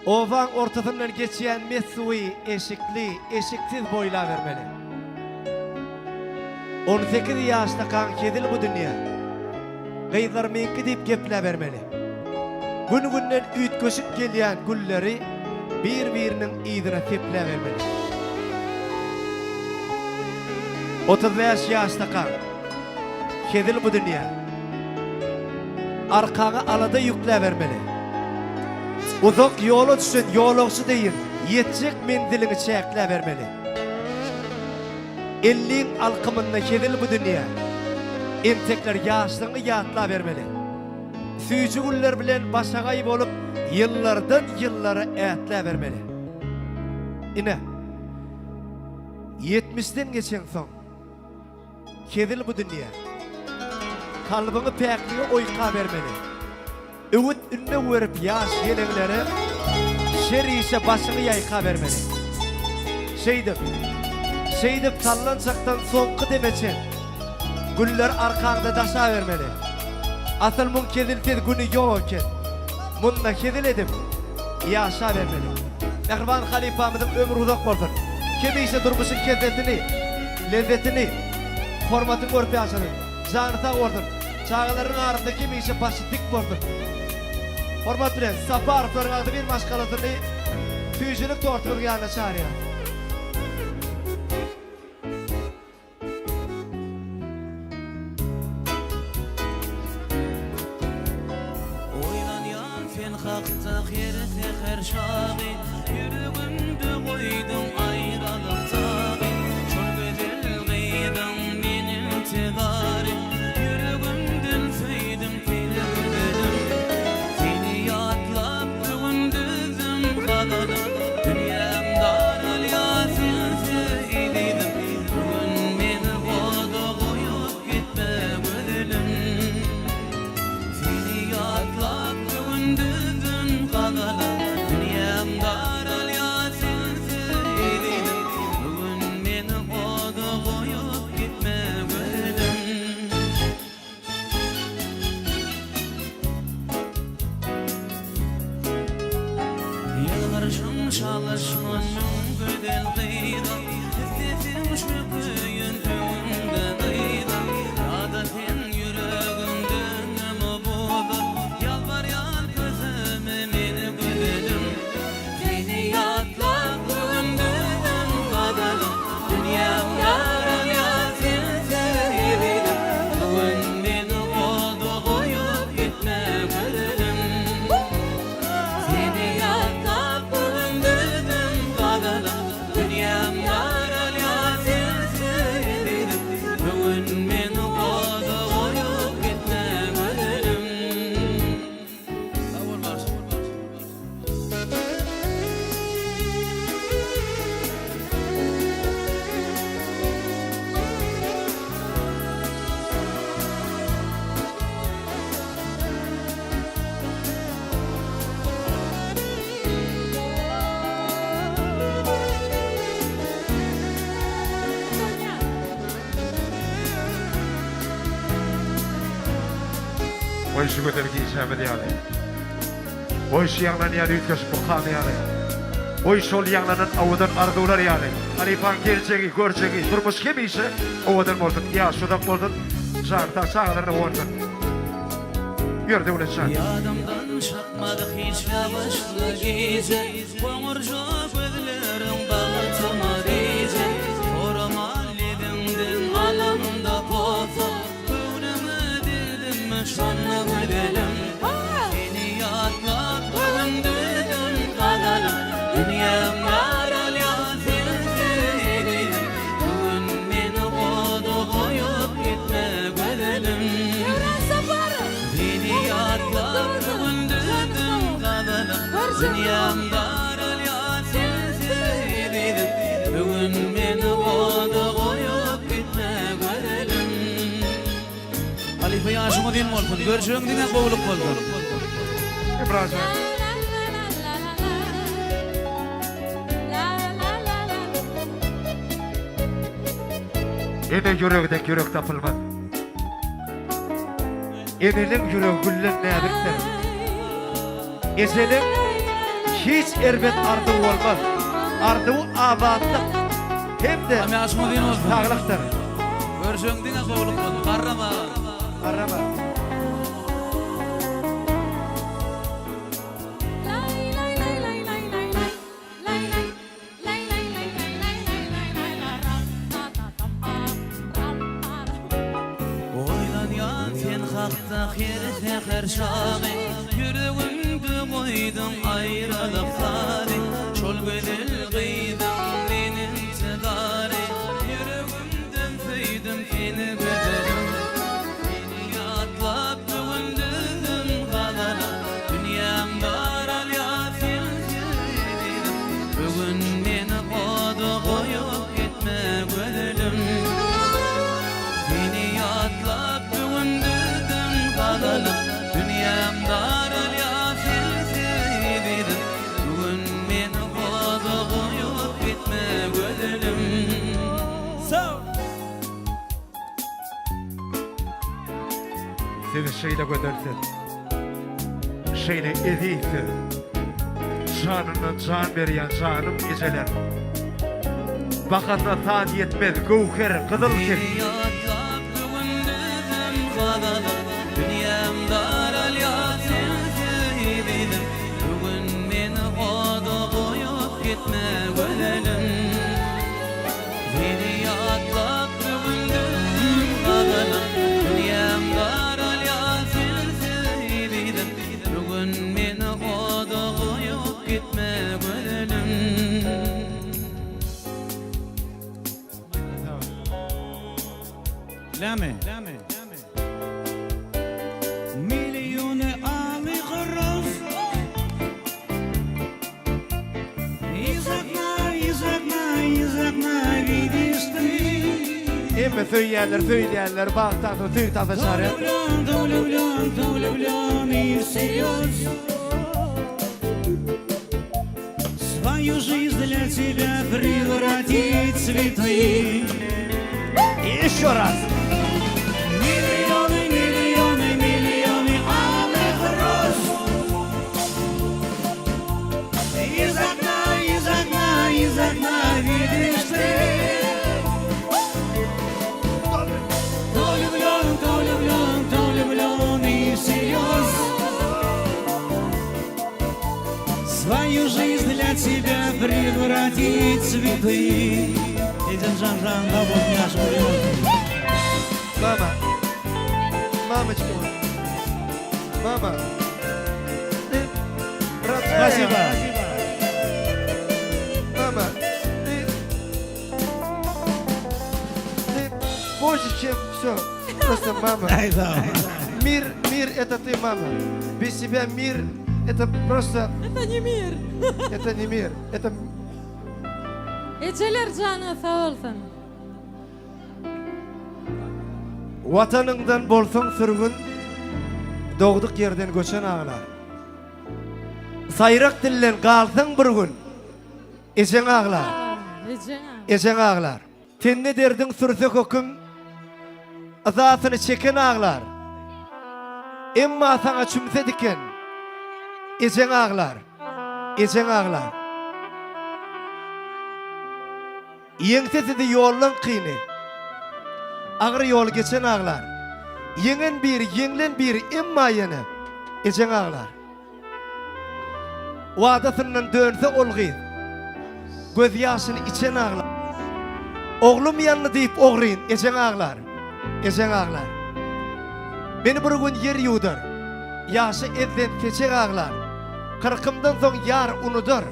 F: Obaň ortasyndan geçýän mes suwy eşikli, eşiksiz boýlabermeli. On sekiz ýaşdakaň hezil bu dünýä. Gyzlar meňki diýip gepläbermeli. Gün-günden üýtgeşik gelýän gülleri bir-biriniň yzyna sepläbermeli. 35 ýaşdakaň, hezil bu dünýä. Arkaňa alada ýükläbermeli. Uzak ýola düşen ýolagçy deýin ýetjek menziliňi çäkläbermeli. Elliň alkymynda hezil bu dünýä. Entekler ýaşlygyňy ýatlabermeli. Süýji günler bilen başagaý bolup ýyllardan ýyllara ätläbermeli. Ine, ýetmişden geçeňsoň, hezil bu dünýä. Kalbyňy päklige oýkabermeli. Öwüt-ündew berip ýaş ýeleňlere, Şer işe başyňy ýaýkabermeli. Şeýdip, şeýdip sallançakdan soňky deme çen, Güller arkaňda daşabermeli. Asyl muň hezilsiz güni ýok eken. Munda hezil edip ýaşabermeli. Mähriban halypamyzyň ömri uzak bolsun. Hemişe durmuşyň hezzetini, lezzetini, hormatyny görüp ýaşasyn. Jany sag bolsun. Çagalarynyň arasynda hemişe başy dik bolsun. Hormat bilen Saparowlaryň agzybir maşgalasyny süýjülik tortumyzyň ýanyna çagyrýarys.
E: Oýlanýan sen hakda her säher çagy, Ýüregimde goýduň aýralyk dagy. Şol gözel gyzyň men intizary, Ýüregimden söýdüm seni gözelim. Seni ýatlap gündizim gazaly, Dünýäm daralýar sensiz ezizim. Bu gün meni oda goýup gitme gözelim. Seni ýatlap gündizim gazaly, Dünýäm daralýar sensiz ezizim. Bu gün meni oda goýup gitme gözelim. Ýylgyrşyň çalyşman müň gözel gyza, Isleseň çökeýin öňüňde dyza. Ýa-da sen ýüregiňde näme boza, Ýalbarýan köseme meni gözelim. Seni ýatlap gündizim gazaly, Dünýäm ýaralýar sensiz ezizim. Bu gün meni oda goýup gitme gözelim. Seni ýatlap gündizim gazaly, Dünýäm ýaralýar sensiz ezizim. Bu gün meni oda goýup gitme gözelim.
H: Sag bol bagşy.
N: Goý şu gözel gijämiz ýaly. Goý şu ýaňlanýan üýtgeşik mukam ýaly. Goý şol ýaňlanan owadan arzuwlar ýaly. Halypaň geljegi, görjegi, durmuş hemişe owadan bolsun, ýaşy uzak bolsun, jany sag, çagalaryna guwansyn. Ýör Döwlet jan.
E: Ýadymdan çykmady hiç ýagyşly gije, Goňurja gözleriň bagtyma bije. Soraman lebiňden alamda posa, Göwnüme degdimmi şonda gözelim. Seni ýatlap gündizim gazalym, Dünýäm daralýar sensiz ezizim. Bu gün meni oda goýup gitme gözelim. Seni ýatlap gündizim gazalym, Dünýäm daralýar sensiz ezizim. Bu gün meni oda goýup gitme gözelim.
H: Halypa ýaşyň uzyn bolsun, görjegiň diňe gowulyk bolsun.
N: Emrajan. Ene ýüregi dek ýürek tapylmaz. Eneliň ýüregi gülden näzikdir. Ejeliň hiç erbet arzuwy bolmaz. Arzuwy abatlyk hem-de saglykdyr.
H: Görjegiň diňe gowulyk bolsun. Garrama.
F: Garrama.
E: Oýlanýan sen hakda her säher çagy, Ýüregimde goýduň aýralyk sazy. Şol gözel gyzyň men intizary, Ýüregimden söýdüm seni gözelim. Seni ýatlap gündizim gazaly, Dünýäm daralýar sensiz ezizim. Bu gün meni oda goýup gitme gözelim. Seni ýatlap gündizim gazaly, Dünýäm daralýar sensiz ezizim. Bu gün meni oda.
N: Siz şeýle gözelsiz, şeýle ezizsiz. Janyndan jan berýän janym ejeler. Bahasyna san ýetmez göwher gyzyl siz.
E: Seni ýatlap bu gündizim gazalyp, Dünýäm daralýar sensiz ezizim. Bu gün meni oda goýup gitme gözelim. Seni ýatlap bu gündizim gazalyp, Dünýäm daralýar sensiz ezizim. Bu gün meni oda goýup gitme gözelim.
H: Lämi? Milliony alych roz Iz okna, iz okna, iz okna widzisz ty
F: Hemme söýýänler, söýülýänler bagt tapsa, söýgi tapsa çarýar.
H: To влюблен, то влюблен и всерьез Свою жизнь для тебя превратить в цветы
F: Еще раз.
H: Миллионы, миллионы, миллионы алых роз Из окна, из окна, из окна видишь ты То влюблен, то влюблен, то влюблен и всерьез Свою жизнь для тебя превратить в цветы Ejem jan jan sag bolsun ýaşyň uzyn bolsun.
F: Mama. Мамочка моя. Мама. Ты родная.
H: Спасибо.
F: Мама, ты... Ты больше, чем все. Просто мама.
H: Aý sag bol.
F: Мир, мир, это ты, мама. Без тебя мир, это просто...
D: Это не мир.
F: Это не мир. Это
D: Ejeler janyňyz sag bolsun.
F: Watanyňdan bolsaň sürgün, Dogduk ýerden göçen aglar. Saýrak dilden galsaň bir gün, Ejeň aglar.
D: Ejeň aglar.
F: Ejeň aglar. Tende derdiň sürse höküm, Yzasyny çeken aglar. Emma saňa çümse diken, Ejeň aglar. Ejeň aglar. Ýeňse sizi ýollaň kyny, Agyr ýoly geçen aglar. Ýeňen biri, ýeňlen biri, emma ýene, Ejeň aglar. Wadasyndan dönse ol gyz, Gözýaşyny içen aglar. Oglum ýandy diýip ogryn, Ejeň aglar, ejeň aglar. Meni bir gün ýer ýuwdar, Ýaşy ezden seçek aglar. Kyrkymdan soň ýar unudar,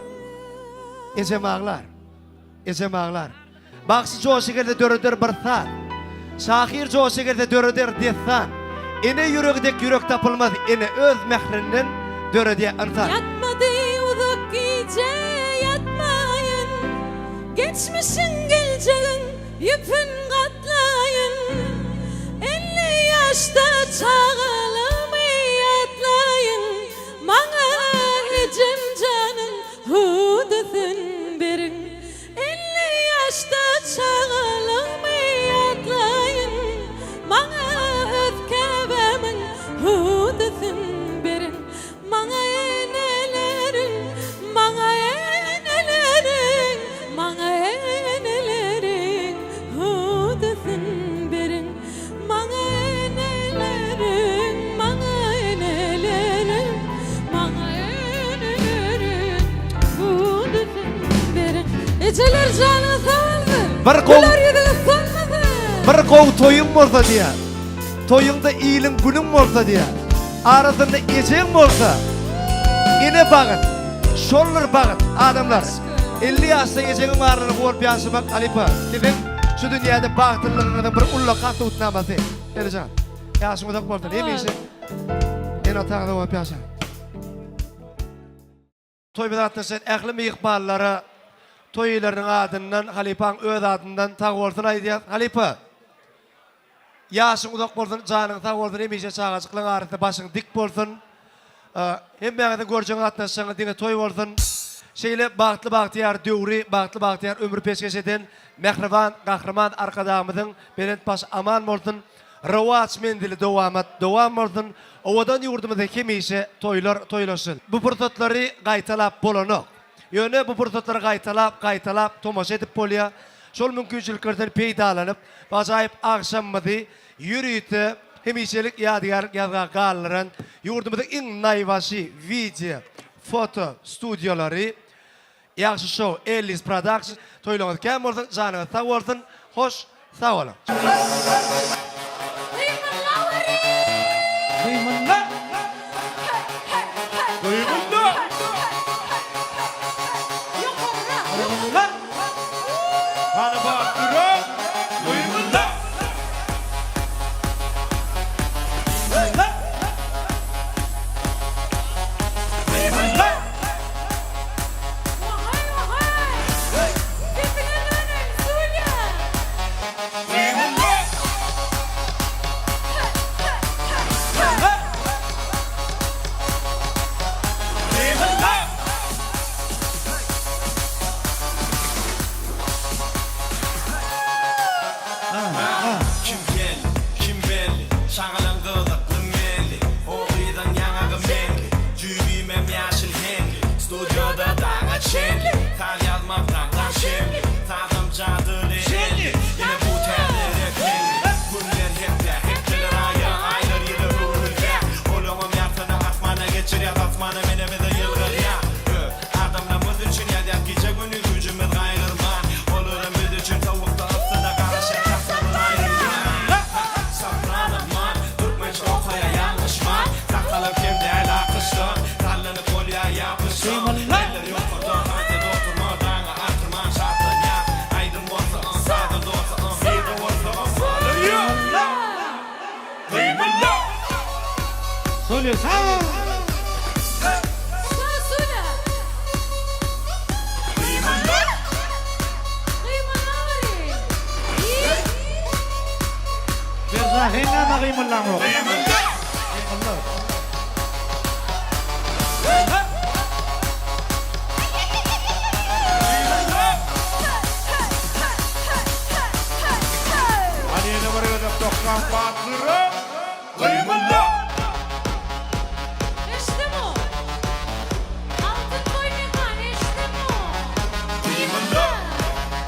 F: Ejem aglar. Ejem aglar. Bagşy joşa gelse döreder bir saz. Şahyr joşa gelse döreder dessan. Ene ýüregi dek ýürek tapylmaz, ene öz mährinden döredýär ynsan.
G: Ýatmady uzak gije ýatmaýyn Geçmişiň geljegiň ýüpün gatlaýyn 50 ýaşda çagalygymy ýatlaýyn Maňa ejem janyň Hüwdüsin beriň. 50 ýaşda çagalygmy ýatlaýyn, Maňa öz käbämiň hüwdüsin beriň. Maňa eneleriň, maňa eneleriň, Maňa eneleriň hüwdüsin beriň. Maňa eneleriň, maňa eneleriň, maňa eneleriň hüwdüsin beriň.
D: Ejeler janyňyz sag bolsun.
F: Bir gowy
D: Güler ýüzüňiz solmasyn.
F: Bir gowy toýuň bolsa diýýär. Toýuňda iliň günüň bolsa diýýär. Arasynda ejeň bolsa, ene bagyt, şoldur bagyt, adamlar. 50 ýaşda ejeňiň barlygyny guwanyp ýaşamak halypa, siziň şu dünýäde bagtlylygyňyzyň bir ullakan subutnamasy. Enejan, ýaşyň uzak bolsun, hemişe ene-ataňyza guwanyp ýaşaň. Toýumyza gatnaşan ähli myhmanlara toý eýeleriniň adyndan, halypaň öz adyndan sagbolsun aýdýas. Halypa, ýaşyň uzak bolsun, janyň sag bolsun, hemişe çagajyklaryň arasynda başyň dik bolsun. Hemmäňiziň görjegiňiz, gatnaşjagyňyz diňe toý bolsun. Şeýle bagtly-bagtyýar döwri, bagtly-bagtyýar ömri peşgeş eden mähriban Gahryman Arkadagymyzyň belent başy aman bolsun. Rowaç menzili dowamat dowam bolsun. Owadan ýurdumyzda hemişe toýlar toýlaşsyn. Bu pursatlary gaýtalap bolanok. Ýöne bu pursatlary gaýtalap, gaýtalap tomaşa edip bolýar. Şol mümkinçiliklerden peýdalanyp, bu ajaýyp agşamymyzy ýörite hemişelik ýadygärlik ýazga galdyran ýurdumyzyň iň naýbaşy wideo, foto studiýalary Ýagşy show Ellis production toýlaryňyz kän bolsun janyňyz sag bolsun hoş sag boluň.
N: Gymylla! Gymylla! Gymylla! Hany batdyran? Gymylla! Gymylla! Gymylla!
O: Kim geldi, kim belli, Şagalaň gyzykly melli, O gyzyň ýaňagy meňli, Jübimem ýaşyl heňli, Studiýada daňa çenli, Saz ýazmak daňdan şemli, Sazam jadyly elli, Ine bu täze rep heňli. Günler hepdä, hepdeler aýa, Aýlar ýyla öwrülýä. Olaňam ýarsyny asmana geçirýäs, Asmanam ene bize ýylgyrýa. Öz adamlarymyz üçin ýazýas gije-gündiz güýjümiz gaýgyrman. Olaram biz üçin sowukda, yssyda garaşýar, sahnamyz aýrylman. Soprano man, türkmençe okaýa ýalňyşman. Sakalam kem däl akyşdan, sallanyp bolýa ýapyşsaň. Eller ýokarda, tansa-da oturma, daňy atyrman şatlanýas. Aýdym bolsa, sazam bolsa, nirde bolsagam halaýa. Gymylla!
N: Söyle sag! Berza sen näme gymyllaňok? Gymylla. Hany ýene bir gezek 90 batlyrak gymylla!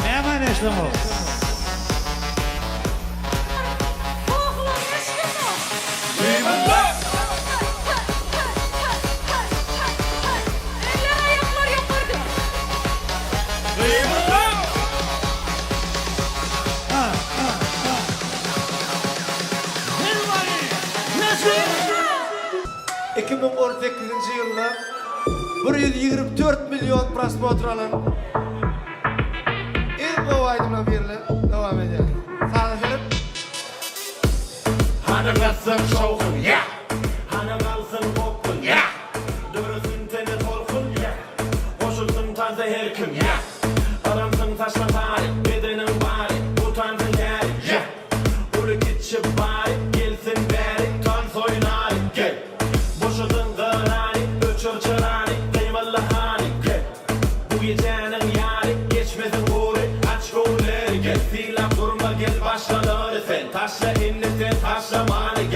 N: Nämäni eşdeňok?
F: 2018-nji ýylda 124 million prosmotr alan iň gowy aýdymlaryň birine dowam edýär. Saza seret.
O: Hany gaçsyn şowhun, ýa! Hany galsyn gopgun, ýa! Döresin tende tolkun, ýa! Goşulsyn tansa her kim, ýa! Yramsyn saçlaň sary, bedeniň bary, utansyn täri, ýa! Uly kiçi bary, gelsin bäri, tans oýnaly, gel! Boşadyň gyrany, öçür çyrany, gymylla hany, gel! Bu gijäniň ýary, geçmesin gury, aç göwünleri, gel! Sylap durma, gel başgalary sen, taşla indi sen taşlamany.